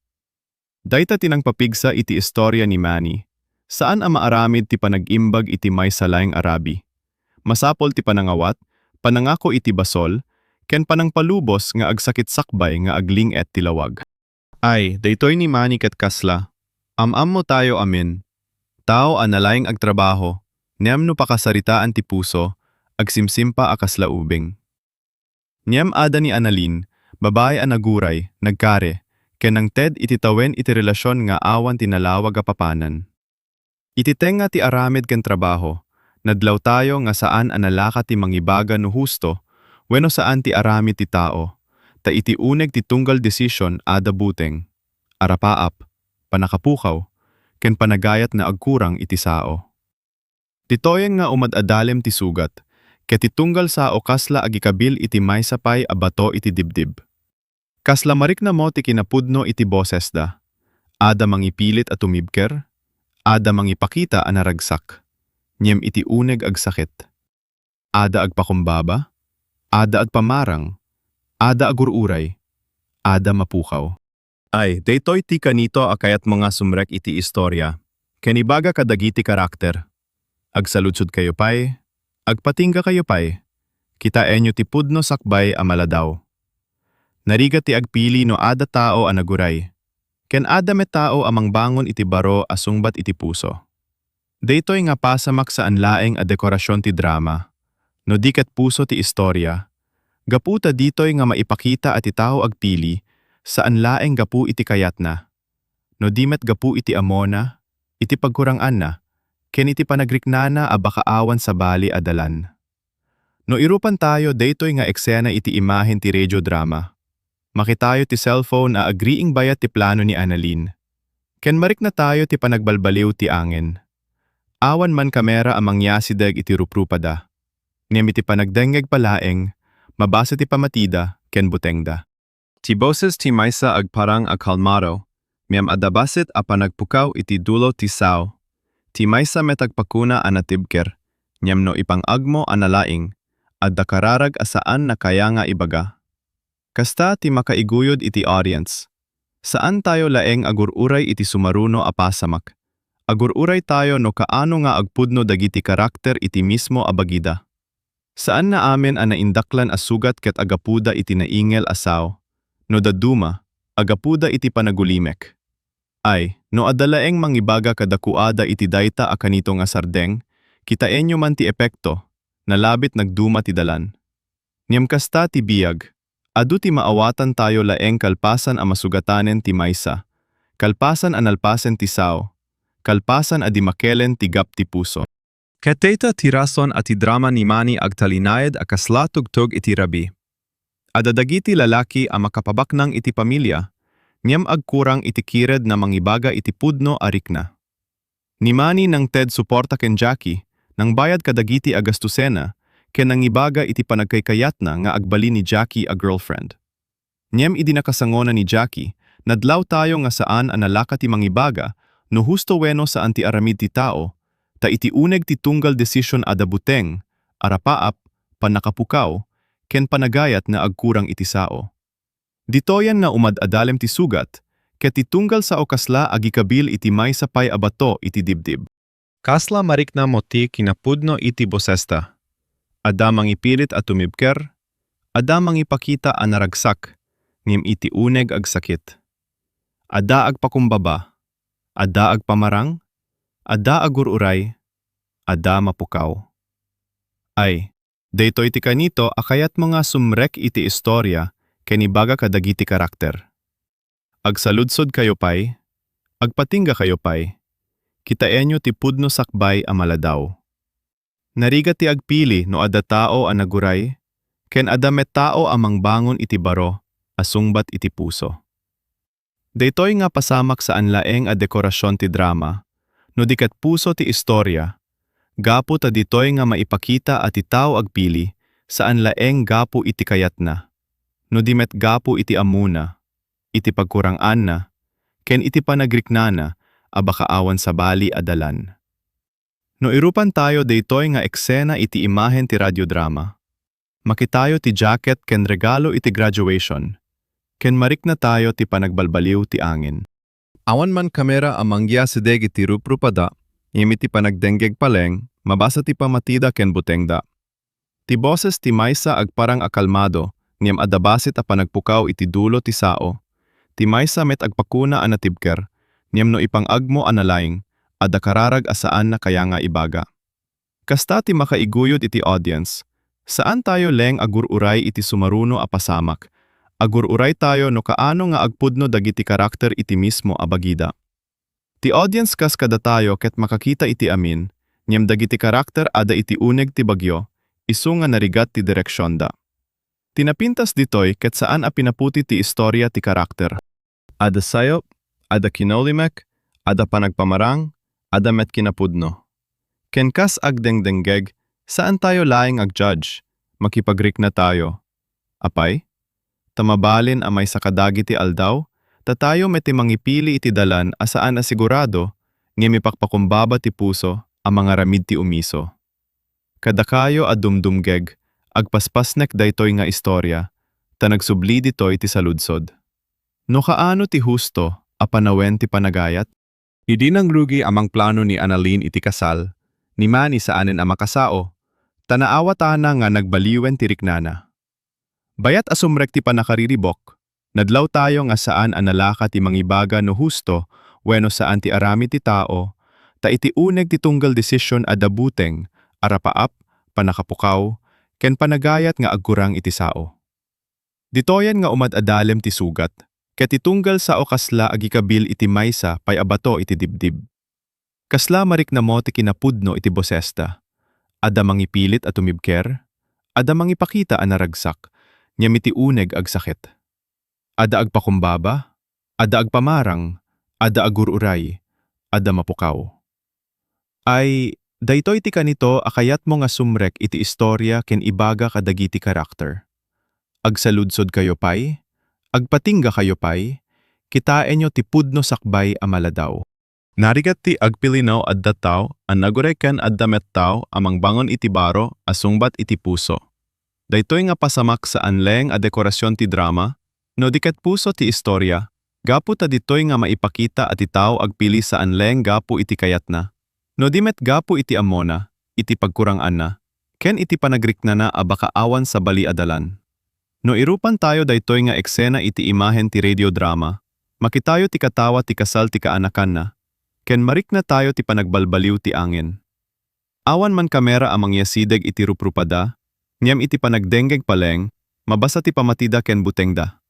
Dayta ti nangpapigsa iti istoria ni Manny. Saan a maaramid ti panag-imbag iti maysa laeng a rabii. Masapul ti panangawat, panangako iti basol, ken panangpalubos nga agsakit sakbay nga agling-et ti lawag. Ay, daytoy ni Manny ket kasla. Am-ammotayo amin. Tao a nalaing agtrabaho, ngem no pakasaritaan ti puso, agsimsimpa a kasla ubing. Ngem adda ni Annalyn, babai a naguray, nagkari, ken nangted iti tawen iti relasion nga awan ti nalawag a papanan. Iti tengnga ti aramid ken trabaho, nadlawtayo nga saan a nalaka ti mangibaga no husto wenno saan ti aramid ti tao, ta iti uneg ti tunggal decision adda buteng, arapaap, pannakapukaw, ken panagayat nga agkurang iti sao. Ditoyen nga umad-adalem ti sugat, ket ti tunggal sao kasla agikabil iti maysa pay a bato iti dibdib. Kasla mariknamo ti kinapudno iti bosesda. Adda mangipilit a tumibker, adda mangipakita a naragsak, ngem iti uneg agsakit. Adda agpakumbaba, adda agpamarang, adda agur-uray, adda mapukaw. Ay, daytoy ti kanito a kayatmo nga sumrek iti istoria, ken ibaga kadagiti karakter. Agsaludsodkayo pay, agpatinggakayo pay, kitaenyo ti pudno sakbay a maladaw. Narigat ti agpili no adda tao a naguray, ken adda met tao a mangbangon iti baro a sungbat iti puso. Daytoy nga pasamak saan laeng a dekorasion ti drama, no di ket puso ti istoria. Gapu ta ditoy nga maipakita a ti tao agpili, saan laeng gapu iti kayatna, no di met gapu iti ammona, iti pagkuranganna, ken iti panagriknana a baka awan sabali a dalan. No irupantayo daytoy nga eksena iti imahen ti radio drama, makitayo ti cellphone a agriing bayat ti plano ni Annalyn. Ken mariknatayo ti panagbalbaliw ti angin. Awan man kamera a mangyasideg iti ruprupada, ngem iti panagdengngeg pa laeng, mabasa ti pammatida ken butengda. Ti boses ti maysa agparang a kalmado, ngem adda bassit a panagpukaw iti dulo ti sao. Ti maysa met agpakuna a natibker, ngem no ipang-agmo a nalaing, adda kararag a saan a kaya nga ibaga. Kasta ti makaiguyod iti audience. Saantayo laeng agur-uray iti sumaruno a pasamak. Agur-uraytayo no kaano nga agpudno dagiti karakter iti mismo a bagida. Saanna amin a naindaklan a sugat ket agapuda iti naingel a sao. No dadduma, agapuda iti panagulimek. Ay, no adda laeng mangibaga kadakuada iti dayta a kanito nga sardeng, kitaenyo man ti epekto, nalabit nagduma ti dalan. Ngem kasta ti biag, adu ti maawatantayo laeng kalpasan a masugatanen ti maysa, kalpasan a nalpasen ti sao, kalpasan a dimakelen ti gap ti puso. Ket dayta ti rason a ti drama ni Manny agtalinaed a kasla tugtog iti rabii. Adda dagiti lalaki a makapabaknang iti pamilia, ngem agkurang iti kired na mangibaga iti pudno a rikna. Ni Manny nangted suporta ken Jackie, nangbayad kadagiti a gastosena, ken nangibaga iti panagkaykayatna nga agbalin ni Jackie a girlfriend. Ngem idi nakasangona ni Jackie, nadlawtayo nga saan a nalaka ti mangibaga no husto wenno saan ti aramid ti tao, ta iti uneg ti tunggal decision adda buteng, arapaap, pannakapukaw, ken panagayat nga agkurang iti sao. Ditoyen nga umad-adalem ti sugat, ket ti tunggal sao kasla agikabil iti maysa pay a bato iti dibdib. Kasla mariknamo ti kinapudno iti bosesta. Adda mangipilit a tumibker, adda mangipakita a naragsak, ngem iti uneg agsakit. Adda agpakumbaba, adda agpamarang, adda agur-uray, adda mapukaw. Ay, daytoy ti kanito a kayatmo nga sumrek iti istoria ken ibaga kadagiti karakter. Agsaludsodkayo pay, agpatinggakayo pay, kitaenyo ti pudno sakbay a maladaw. Narigat ti agpili no adda tao a naguray, ken adda met tao a mangbangon iti baro a sungbat iti puso. Daytoy nga pasamak saan laeng a dekorasion ti drama, no di ket puso ti istoria, gapu ta ditoy nga maipakita a ti tao agpili saan laeng gapu iti kayatna, no di met gapu iti ammona, iti pagkuranganna, ken iti panagriknana a baka awan sabali a dalan. No irupantayo daytoy nga eksena iti imahen ti radiodrama, makitayo ti jacket ken regalo iti graduation, ken mariknatayo ti panagbalbaliw ti angin. Awan man kamera a mangyasideg iti ruprupada, ngem iti panagdenggeg paleng, mabasa ti pamatida ken butengda. Ti boses ti maysa agparang a kalmado, ngem adda bassit a panagpukaw iti dulo ti sao. Ti maysa met agpakuna a natibker, ngem no ipang-agmo a nalaing, adda kararag a saan a kaya nga ibaga. Kasta ti makaiguyod iti audience. Saantayo laeng agur-uray iti sumaruno a pasamak. Agur-uraytayo no kaano nga agpudno dagiti karakter iti mismo a bagida. Ti audience kas kadatayo ket makakita iti amin, ngem dagiti karakter adda iti uneg ti bagyo, isu nga narigat ti direksionda. Ti napintas ditoy ket saan a pinaputi ti istoria ti karakter. Adda sayop, adda kinaulimek, adda panagpamarang, adda met kinapudno. Ken kas agdengdenggeg, saantayo laeng ag-judge, makipagriknatayo. Apay? Ta mabalin a maysa kadagiti aldaw, datayo met ti mangipili iti dalan a saan a sigurado, ngem ipakpakumbaba ti puso a mangaramid ti umiso. Kadakayo a dumdumgeg, agpaspasnek daytoy nga istoria, ta nagsubli ditoy ti saludsod. No kaano ti husto a panawen ti panagayat? Idi nangrugi a mangplano ni Annalyn iti kasal, ni Manny saanen a makasao, ta naawatana nga nagbaliwen ti riknana. Bayat a sumrek ti pannakariribuk, nadlawtayo nga saan a nalaka ti mangibaga no husto wenno saan ti aramid ti tao, ta iti uneg ti tunggal desisyon adda buteng, arapaap, pannakapukaw, ken panagayat nga agkurang iti sao. Ditoyen nga umad-adalem ti sugat, ket ti tunggal sao kasla agikabil iti maysa pay a bato iti dibdib. Kasla mariknamo ti kinapudno iti bosesta. Adda mangipilit a tumibker, adda mangipakita a naragsak, ngem iti uneg agsakit. Adda agpakumbaba, adda agpamarang, adda agur-uray, adda mapukaw. Ay, daytoy ti kanito a kayatmo nga sumrek iti istoria ken ibaga kadagiti karakter. Agsaludsodkayo pay, agpatinggakayo pay, kitaenyo ti pudno sakbay a maladaw. Narigat ti agpili no adda tao a naguray ken adda met tao a mangbangon iti baro a sungbat iti puso. Daytoy nga pasamak saan laeng a dekorasion ti drama, no di ket puso ti istoria, gapu ta ditoy nga maipakita a ti tao agpili saan laeng gapu iti kayatna, no di met gapu iti ammona, iti pagkurang-anna, ken iti panagriknana a baka awan sabali a dalan. No irupantayo daytoy nga eksena iti imahen ti radiodrama, makitayo ti katawa ti kasal ti kaanakanna, ken mariknatayo ti panagbalbaliw ti angin. Awan man kamera a mangyasideg iti ruprupada, ngem iti panagdenggeg paleng, mabasa ti pamatida ken butengda.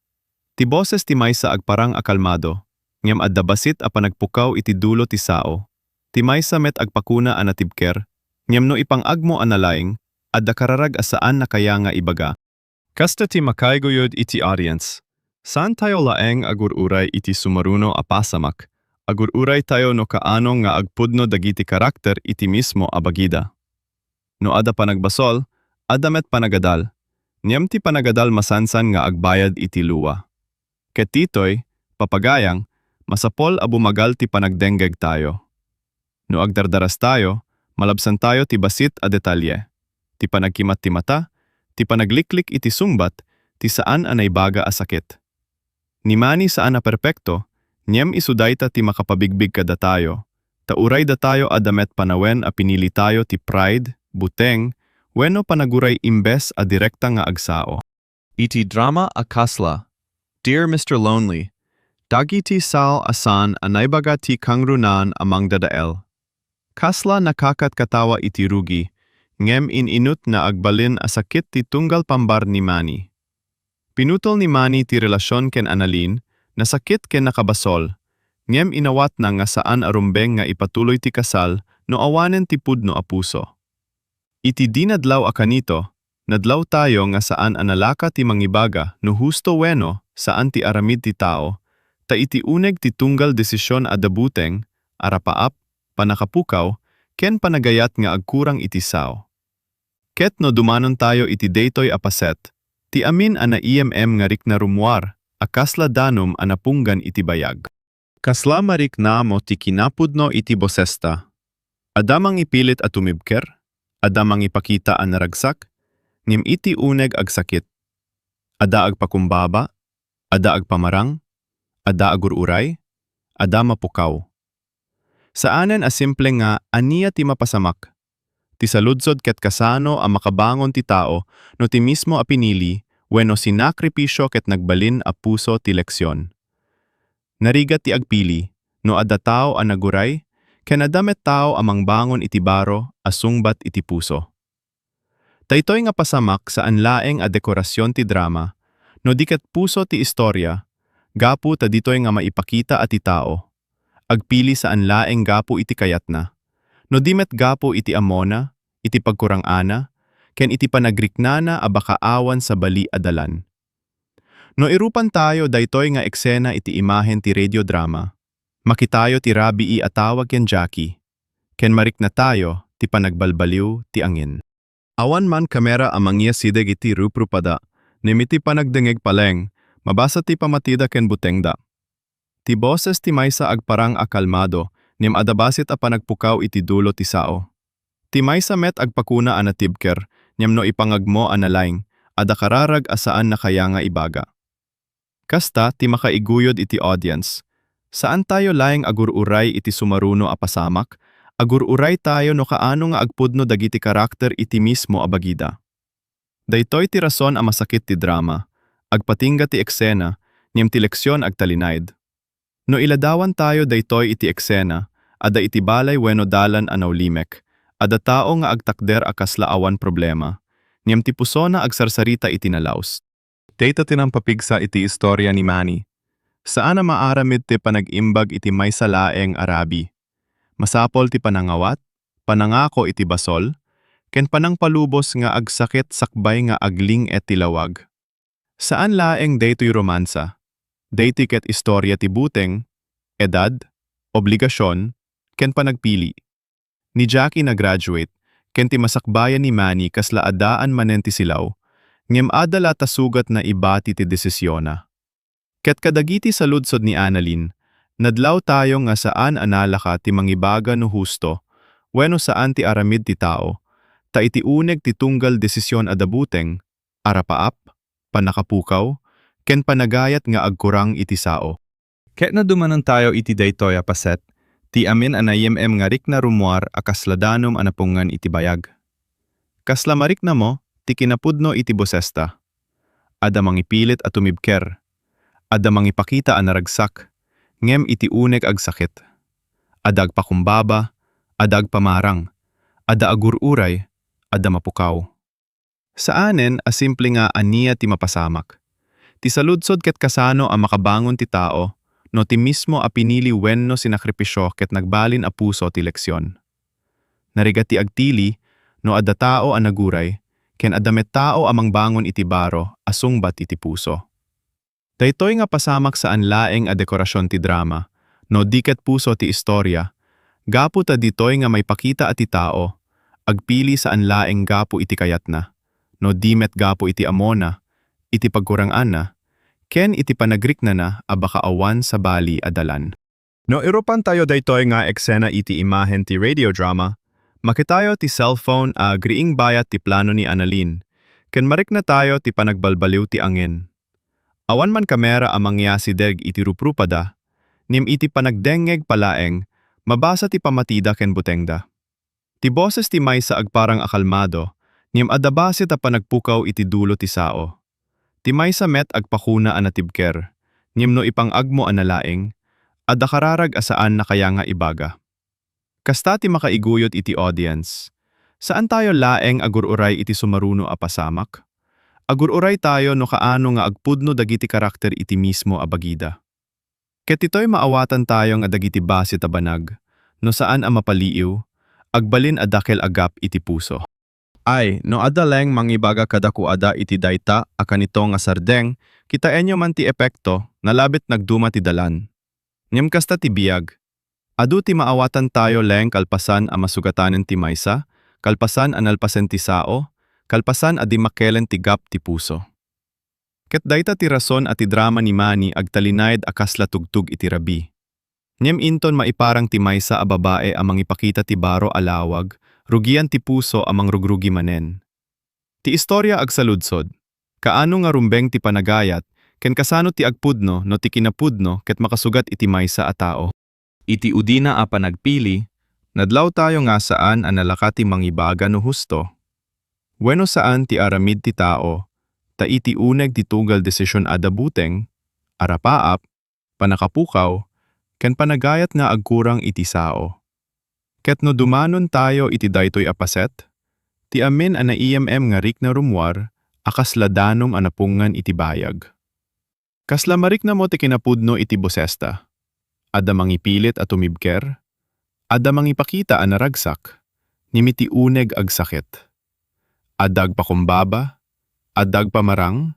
Ti boses ti maysa agparang a kalmado, ngem adda bassit a panagpukaw iti dulo ti sao. Ti maysa met agpakuna a natibker, ngem no ipang-agmo a nalaing, adda kararag a saan a kaya nga ibaga. Kasta ti makaiguyod iti audience. Saantayo laeng agur-uray iti sumaruno a pasamak. Agur-uraytayo no kaano nga agpudno dagiti karakter iti mismo a bagida. No adda panagbasol, adda met panagadal. Ngem ti panagadal masansan nga agbayad iti lua. Ket ditoy, papagayang, masapul a bumagal ti panagdenggegtayo. No agdardarastayo, malabsantayo ti bassit a detalye, ti panagkimat ti mata, ti panagliklik iti sungbat, ti saan a naibaga a sakit. Ni Manny saan a perpekto, ngem isu dayta ti makapabigbig kadatayo, ta uray datayo adda met panawen a pinilitayo ti pride, buteng, wenno panaguray imbes a direkta nga agsao. Iti drama a kasla, Dear Mister Lonely, dagiti sao a saan a naibaga ti kangrunaan a mangdadael. Kasla nakakatkatawa iti rugi, ngem in-inut na agbalin a sakit ti tunggal pambar ni Manny. Pinutol ni Manny ti relasion ken Annalyn, nasakit ken nakabasol, ngem inawatna nga saan a rumbeng nga ipatuloy ti kasal no awanen ti pudno a puso. Iti dinadlaw a kanito, nadlawtayo nga saan a nalaka ti mangibaga no husto wenno saan ti aramid ti tao, ta iti uneg ti tunggal desisyon adda buteng, arapaap, pannakapukaw, ken panagayat nga agkurang iti sao. Ket no dumanontayo iti daytoy a paset, ti amin a naiem-em nga riknarummuar a kasla danum a napunggan iti bayag. Kasla mariknamo ti kinapudno iti bosesta. Adda mangipilit a tumibker, adda mangipakita a naragsak, ngem iti uneg agsakit. Adda agpakumbaba, adda agpamarang, adda agur-uray, adda mapukaw. Saanen a simple nga ania ti mapasamak. Ti saludsod ket kasano a makabangon ti tao no ti mismo a pinili wenno sinakripisio ket nagbalin a puso ti leksion. Narigat ti agpili, no adda tao a naguray, ken adda met tao a mangbangon iti baro a sungbat iti puso. Daytoy nga pasamak saan laeng a dekorasion ti drama, no di ket puso ti istoria, gapu ta ditoy nga maipakita a ti tao agpili saan laeng gapu iti kayatna, no di met gapu iti ammona, iti pagkurang-ana, ken iti panagriknana a baka awan sabali a dalan. No irupantayo daytoy nga eksena iti imahen ti radio drama, makitayo ti rabii a tawag ken Jackie, ken mariknatayo ti panagbalbaliw ti angin. Awan man kamera a mangiyasideg iti ruprupada, ngem iti panagdengngeg palaeng, mabasa ti pamatida ken butengda. Ti boses ti maysa agparang a kalmado, ngem adda bassit a panagpukaw iti dulo ti sao. Ti maysa met agpakuna a natibker, ngem no ipangagmo a nalaing, adda kararag a saan a kaya nga ibaga. Kasta ti makaiguyod iti audience. Saantayo laeng agur-uray iti sumaruno a pasamak, agur-uraytayo no kaano nga agpudno dagiti karakter iti mismo a bagida. Daytoy ti rason a masakit ti drama, agpatingga ti eksena, ngem ti leksion agtalinaed. No iladawantayo daytoy iti eksena, adda iti balay wenno dalan a naulimek, adda tao nga agtakder a kasla awan problema, ngem ti pusona agsarsarita iti nalaus. Dayta ti nampapigsa iti istoria ni Manny. Saan a maaramid ti panag-imbag iti maysa laeng a rabii. Masapul ti panangawat, panangako iti basol, ken panangpalubos nga agsakit sakbay nga agling-et ti lawag. Saan laeng daytoy romansa. Daytoy ket istoria ti buteng, edad, obligasion, ken panagpili. Ni Jackie nagraduate, ken ti masakbayan ni Manny kasla addaan manen ti silaw, ngem adda la ta sugat naibati ti desisionna. Ket kadagiti saludsod ni Annalyn, nadlawtayo nga saan a nalaka ti mangibaga no husto wenno saan ti aramid ti tao, ta iti uneg ti tunggal desision adda buteng, arapaap, pannakapukaw, ken panagayat nga agkurang iti sao. Ket no dumanontayo iti daytoy a paset, ti amin a naim-im nga rikna rummuar a kasla danum a napungngan iti bayag. Kasla mariknamo ti kinapudno iti bosesta. Adda mangipilit a tumibker. Adda mangipakita a naragsak, ngem iti uneg agsakit. Adda agpakumbaba, adda agpamarang, adda agur-uray, adda mapukaw. Saanen a simple nga ania ti mapasamak. Ti saludsod ket kasano a makabangon ti tao no ti mismo a pinili wenno sinakripisio ket nagbalin a puso ti leksion. Narigat ti agtili no adda tao a naguray ken adda met tao a mangbangon iti baro a sungbat iti puso. Daytoy nga pasamak saan laeng a dekorasion ti drama, no di ket puso ti istoria, gapu ta ditoy nga maipakita a ti tao, agpili saan laeng gapu iti kayatna, no di met gapu iti ammona, iti pagkuranganna, ken iti panagriknana a baka awan sabali a dalan. No irupantayo daytoy nga eksena iti imahen ti radio drama, makitayo ti cellphone a agriing bayat ti plano ni Annalyn, ken mariknatayo ti panagbalbaliw ti angin. Awan man kamera a mangiasideg iti ruprupada, ngem iti panagdengngeg palaeng, mabasa ti pamatida ken butengda. Ti boses ti maysa agparang a kalmado, ngem adda bassit a panagpukaw iti dulo ti sao. Ti maysa met agpakuna a natibker, ngem no ipang-agmo a nalaing, adda kararag a saan a kaya nga ibaga. Kasta ti makaiguyod iti audience. Saantayo laeng agur-uray iti sumaruno a pasamak. Agur-uraytayo no kaano nga agpudno dagiti karakter iti mismo a bagida. Ket ditoy maawatantayo nga dagiti bassit a banag, no saan a mapaliiw, agbalin a dakkel a gap iti puso. Ay, no adda laeng mangibaga kadakuada iti dayta a kanito nga sardeng, kitaenyo man ti epekto, nalabit nagduma ti dalan. Ngem kasta ti biag. Adu ti maawatantayo laeng kalpasan a masugatanen ti maysa, kalpasan a nalpasen ti sao, kalpasan a dimmakkelen ti gap ti puso. Ket dayta ti rason a ti drama ni Manny agtalinaed a kasla tugtog iti rabii. Ngem inton maiparang ti maysa a babae a mangipakita ti baro a lawag, rugian ti puso a mangrugrugi manen. Ti istorya agsaludsod. Kaano nga rumbeng ti panagayat, ken kasano ti agpudno no ti kinapudno ket makasugat iti maysa a tao? Iti udina a panagpili, nadlawtayo nga saan a nalaka ti mangibaga no husto wenno saan ti aramid ti tao, ta iti uneg ti tunggal desision adda buteng, arapaap, pannakapukaw, ken panagayat nga agkurang iti sao. Ket no dumanontayo iti daytoy a paset, ti amin a naiem-em nga rikna rummuar a kasla danum a napungngan iti bayag. Kasla mariknamo ti kinapudno iti bosesta. Adda mangipilit a tumibker, adda mangipakita a naragsak, ngem iti uneg agsakit. Adda agpakumbaba, adda agpamarang,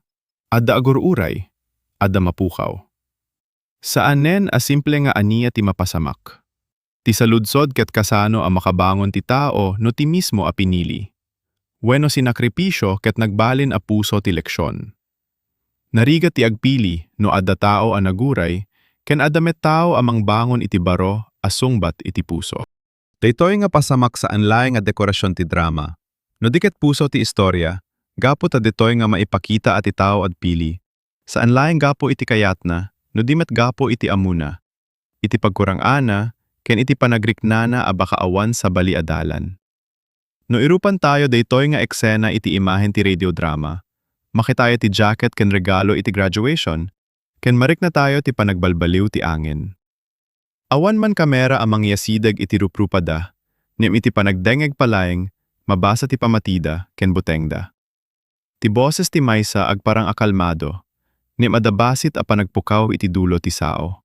adda agur-uray, adda mapukaw. Saanen a simple nga ania ti mapasamak. Ti saludsod ket kasano a makabangon ti tao no ti mismo a pinili wenno sinakripisio ket nagbalin a puso ti leksion. Narigat ti agpili no adda tao a naguray ken adda met tao a mangbangon iti baro a sungbat iti puso. Daytoy nga pasamak saan laeng a dekorasion ti drama, no di ket puso ti istorya, gapu ta ditoy nga maipakita a ti tao agpili, saan laeng gapu iti kayatna, no di met gapu iti ammona, iti pagkurang-ana, ken iti panagriknana a baka awan sabali a dalan. No irupantayo daytoy nga eksena iti imahen ti radiodrama, makitayo ti jacket ken regalo iti graduation, ken mariknatayo ti panagbalbaliw ti angin. Awan man kamera a mangiyasideg iti ruprupada, ngem iti panagdengngeg pa laeng, mabasa ti pamatida ken butengda. Ti boses ti maysa agparang a kalmado, ngem adda bassit a panagpukaw iti dulo ti sao.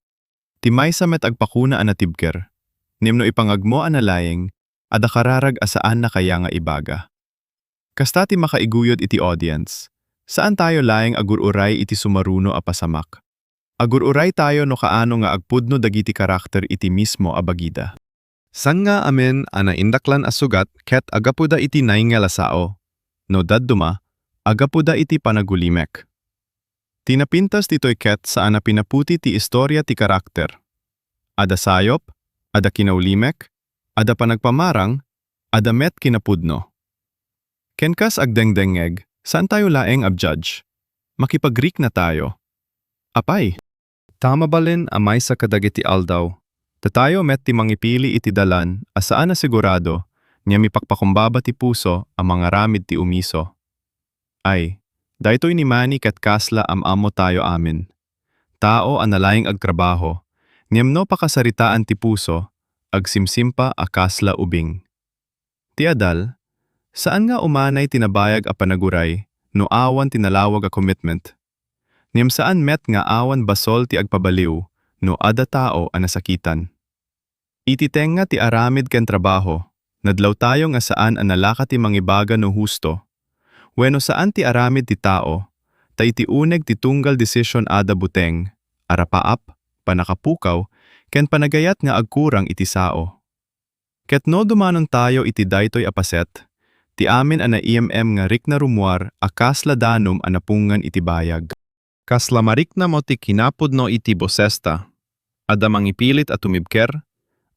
Ti maysa met agpakuna a natibker, ngem no ipangagmo a nalaing, adda kararag a saanna kaya nga ibaga. Kasta ti makaiguyod iti audience. Saantayo laeng agur-uray iti sumaruno a pasamak. Agur-uraytayo no kaano nga agpudno dagiti karakter iti mismo a bagida. Saan nga amin a naindaklan a sugat ket agapuda iti naingel a sao, no dadduma, agapuda iti panagulimek. Ti napintas ditoy ket saan a pinaputi ti istorya ti karakter. Adda sayop, adda kinaulimek, adda panagpamarang, adda met kinapudno. Ken kas agdengdengngeg, saantayo laeng a-judge. Makipagriknatayo. Apay, ta mabalin a maysa kadagiti aldaw, datayo met ti mangipili iti dalan a saan a sigurado nga mipakpakumbaba ti puso a mangaramid ti umiso. Ay, daytoy ni Manny ket kasla am-ammotayo amin. Tao a nalaing agtrabaho, ngem no pakasaritaan ti puso, agsimsimpa a kasla ubing. Ti adal, saan nga umanay ti nabayag a panaguray no awan ti nalawag a commitment. Ngem saan met nga awan basol ti agpabaliw no adda tao a nasakitan. Iti tengnga ti aramid ken trabaho, nadlawtayo nga saan a nalaka ti mangibaga no husto wenno saan ti aramid ti tao, ta iti uneg ti tunggal decision adda buteng, arapaap, pannakapukaw, ken panagayat nga agkurang iti sao. Ket no dumanontayo iti daytoy a paset, ti amin a naiem-em nga rikna rummuar a kasla danum a napungngan iti bayag. Kasla mariknamo ti kinapudno iti bosesta. Adda mangipilit a tumibker,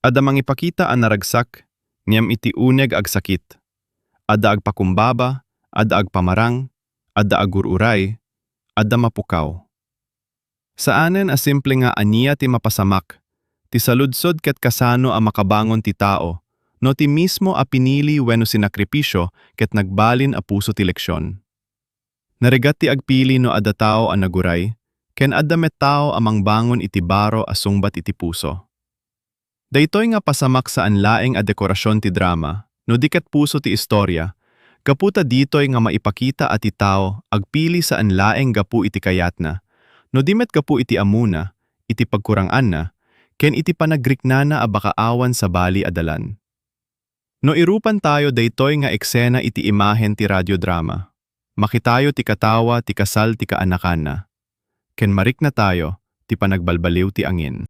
adda mangipakita a naragsak, ngem iti uneg agsakit. Adda agpakumbaba, adda agpamarang, adda agur-uray, adda mapukaw. Saanen a simple nga ania ti mapasamak, ti saludsod ket kasano a makabangon ti tao, no ti mismo a pinili wenno sinakripisio ket nagbalin a puso ti leksion. Narigat ti agpili no adda tao a naguray, ken adda met tao a mangbangon iti baro a sungbat iti puso. Daytoy nga pasamak saan laeng a dekorasion ti drama, no di ket puso ti istorya, gapu ta ditoy nga maipakita a ti tao agpili saan laeng gapu iti kayatna, no di met gapu iti ammona, iti pagkurang-anna, ken iti panagriknana a baka awan sabali a dalan. No irupantayo daytoy nga eksena iti imahen ti radiodrama, makitayo ti katawa ti kasal ti kaanakanna, ken mariknatayo ti panagbalbaliw ti angin.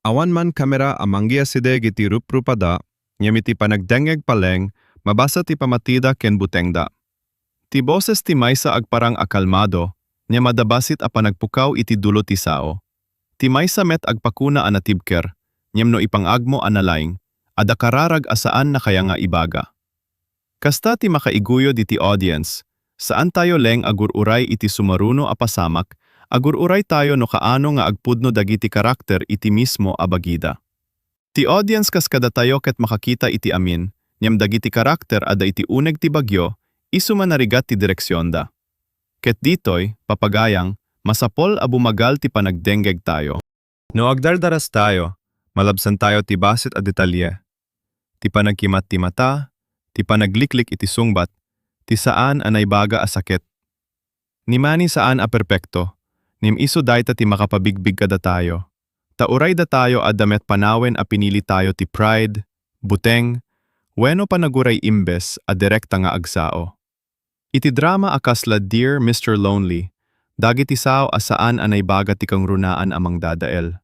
Awan man kamera a manggiasideg iti ruprupada, ngem iti panagdengngeg pa laeng, mabasa ti pamatida ken butengda. Ti boses ti maysa agparang a kalmado, ngem adda bassit a panagpukaw iti dulo ti sao. Ti maysa met agpakuna a natibker, ngem no ipang-agmo a nalaing, adda kararag a saan na kaya nga ibaga. Kasta ti makaiguyod iti audience, saan tayo laeng agur-uray iti sumaruno a pasamak, agur-uray tayo no kaano nga agpudno dagiti karakter iti mismo a bagida. Ti audience kas kadatayo ket makakita iti amin, ngem dagiti karakter adda iti uneg ti bagyo, isu man a rigat ti direksionda. Ket ditoy, papagayang, masapol a bumagal ti panagdenggeg tayo. No agdardaras tayo, malabsan tayo ti bassit a detalye. Ti panagkimat ti mata, ti panagliklik iti sungbat, ti saan a naibaga a sakit. Ni Manny saan a perpekto, ngem isu dayta ti makapabigbig kadatayo. Ta uray datayo adda met panawen a pinili tayo ti pride, buteng, wenno panaguray imbes a direkta nga agsao. Iti drama a kasla Dear Mister Lonely, dagiti sao a saan a naibaga ti kangrunaan a mangdadael.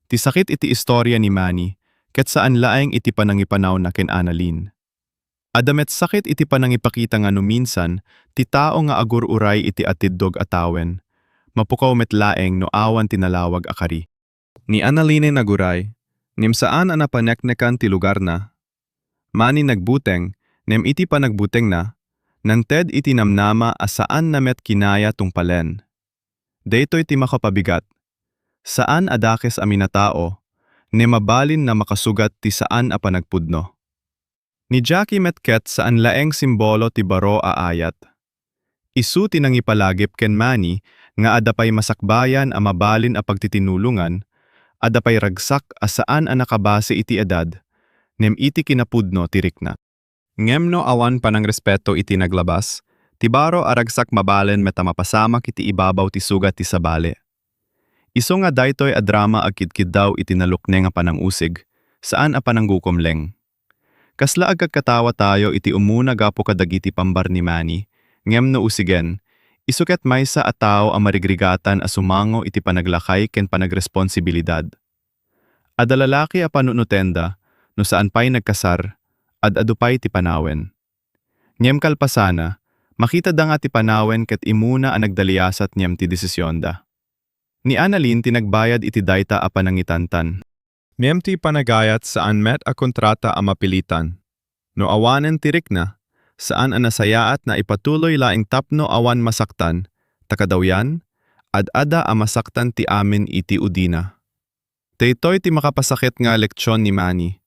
Ti sakit iti istorya ni Manny, ket saan laeng iti panangipanawna ken Annalyn. Adda met sakit iti panangipakita nga no minsan, ti tao nga agur-uray iti atiddog a tawen, mapukaw met laeng no awan ti nalawag a kari. Ni Annalyn naguray, ngem saan a napaneknekan ti lugarna. Manny nagbuteng, ngem iti panagbutengna, nanted iti namnama a saanna met kinaya tungpalen. Daytoy ti makapabigat. Saan a dakes a minatao, ngem mabalin a makasugat ti saan a panagpudno. Ni Jackie met ket saan laeng simbolo ti baro a ayat. Isu ti nangipalagip ken Manny nga adda pay masakbayan a mabalin a pagtitinulongan, adda pay ragsak a saan a nakabase iti edad, ngem iti kinapudno ti rikna. Ngem no awan panangrespeto iti naglabas, ti baro a ragsak mabalin met a mapasamak iti ibabaw ti sugat ti sabali. Isu nga daytoy a drama agkidkiddaw iti nalukneng a panangusig, saan a pananggukom laeng. Kasla agkatkatawa tayo iti umuna gapu kadagiti pambar ni Manny, ngem no usigen, isu ket maysa a tao a marigrigatan a sumango iti panaglakay ken panagresponsibilidad. Adda lalaki a panunotenda, no saan pay nagkasar, ad-adu pay ti panawen. Ngem kalpasana, makitada nga ti panawen ket imuna a nagdaliasat ngem ti desisionda. Ni Annalyn ti nagbayad iti dayta a panangitantan. Ngem ti panagayat saan met a kontrata a mapilitan. No awanen ti rikna, saan a nasayaat nga ipatuloy laeng tapno awan masaktan, ta kadawyan, ad-adda a masaktan ti amin iti udina. Daytoy ti makapasakit nga leksion ni Manny.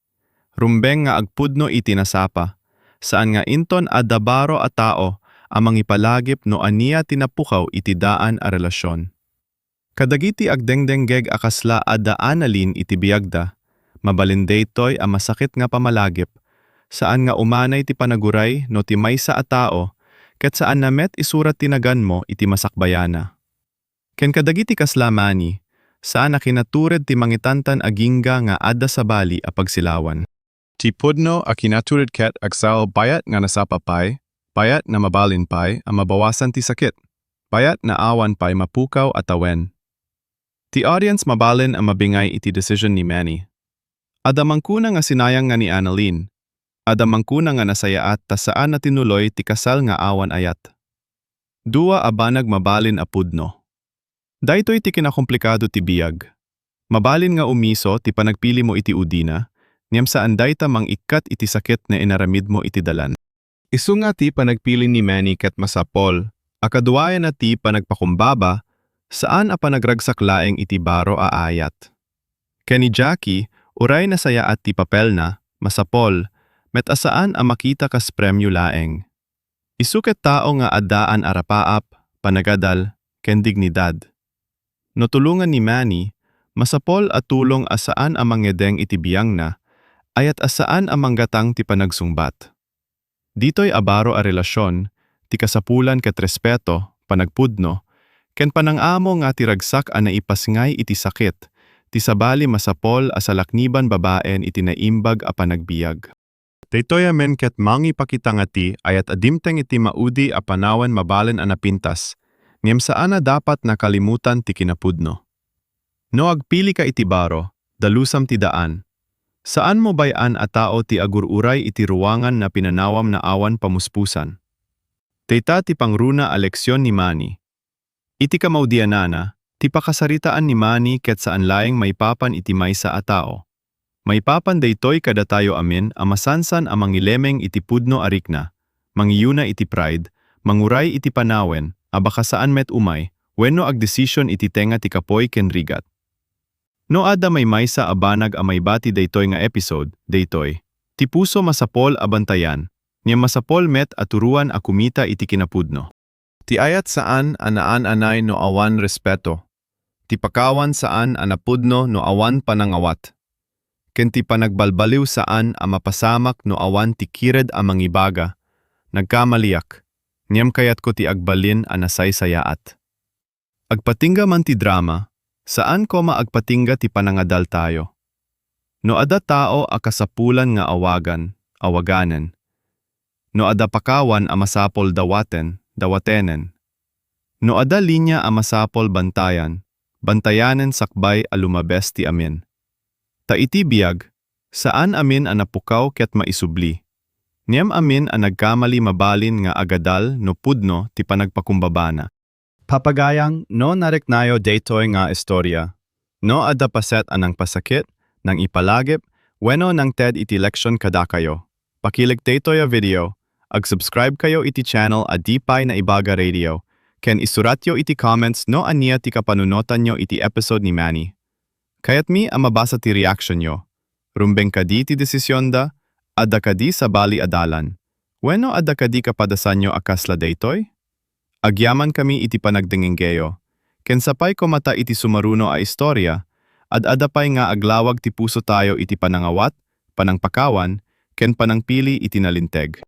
Rumbeng nga agpudno iti nasapa, saan nga inton adda baro a tao a mangipalagip no ania ti napukaw iti daan a relasion. Kadagiti agdengdenggeg a kasla adda Annalyn iti biagda, mabalin daytoy a masakit nga pamalagip, saan nga umanay ti panaguray no ti maysa a tao, ket saanna met isurat ti naganmo iti masakbayana. Ken kadagiti kasla Manny, saan a kinatured ti mangitantan agingga nga adda sabali a pagsilawan. Ti pudno a kinatured ket agsao bayat nga nasapa pay, bayat nga mabalin pay a mabawasan ti sakit, bayat nga awan pay mapukaw a tawen. Ti audience mabalin a mabingay iti decision ni Manny. Adda mangkuna nga sinayang nga ni Annalyn. Adda mangkuna nga nasayaat ta saan a tinuloy ti kasal nga awan ayat. Dua a banag mabalin a pudno. Daytoy ti kinakomplikado ti biag. Mabalin nga umiso ti panagpilimo iti udina, ngem saan dayta mangikkat iti sakit nga inaramidmo iti dalan. Isu nga ti panagpili ni Manny ket masapol a kaduaenna ti panagpakumbaba, saan a panagragsak laeng iti baro a ayat. Ken ni Jackie, uray nasayaat ti papelna, masapol met a saan a makita kas premio laeng. Isu ket tao nga addaan a rapaap, panagadal, ken dignidad. No tulongan ni Manny, masapol a tulong a saan a mangngedeng iti biangna, ayat a saan a manggatang ti panagsungbat. Ditoy a baro a relasion, ti kasapulan ket respeto, panagpudno, ken panangamo nga ti ragsak a naipasngay iti sakit, ti sabali masapol a salakniban babaen iti naimbag a panagbiag. Daytoy amin ket mangipakita nga ti ayat a dimteng iti maudi a panawen mabalin a napintas, ngem saan a dapat nakalimutan ti kinapudno. No agpilika iti baro, dalusam ti daan. Saanmo bay-an a tao ti agur-uray iti ruangan a pinanawam nga awan pamuspusan. Dayta ti pangruna a leksion ni Manny. Iti kamaudianana, Ti pakasaritaan ni Manny ket saan laeng maipapan iti maysa a tao. Maipapan daytoy kadatayo amin a masansan a mangilemeng iti pudno a rikna, mangiyuna iti pride, manguray iti panawen, a baka saan met umay, wenno agdesisyon iti tenga ti kapuy ken rigat. No adda maymaysa a banag a maibati daytoy nga episode, daytoy. Ti puso masapol a bantayan, ngem masapol met a turuan a kumita iti kinapudno. Ti ayat saan a naan-anay no awan respeto. Ti pakawan saan a napudno no awan panangawat. Ken ti panagbalbaliw saan a mapasamak no awan ti kired a mangibaga, nagkamaliak, ngem kayatko ti agbalin a nasaysayaat. Agpatingga man ti drama, saan koma agpatingga ti panangadaltayo. No adda tao a kasapulan nga awagan, awaganen. No adda pakawan a masapol dawaten, dawatenen. No adda linya a masapol bantayan, bantayanen sakbay a lumabes ti amin. Ta iti biag, saan amin a napukaw ket maisubli. Ngem amin a nagkamali mabalin nga agadal no pudno ti panagpakumbabana. Papagayam no nariknayo daytoy nga istorya, no adda paset a nangpasakit, nangipalagip, wenno nangted iti leksion kadakayo, pakilik daytoy a video, ag-subscribe kayo iti channel a Di Pay Naibaga Radio, ken isuratyo iti comments no ania ti kapanunotanyo iti episode ni Manny. Kayatmi a mabasa ti reaksionyo. Rumbeng kadi ti desisionda? Adda kadi sabali a dalan? Wenno adda kadi kapadasanyo a kasla daytoy? Agyamankami iti panagdengngegyo. Ken sapay koma ta iti sumaruno a istorya, ad-adda pay nga aglawag ti pusotayo iti panangawat, panangpakawan, ken panangpili iti nalinteg.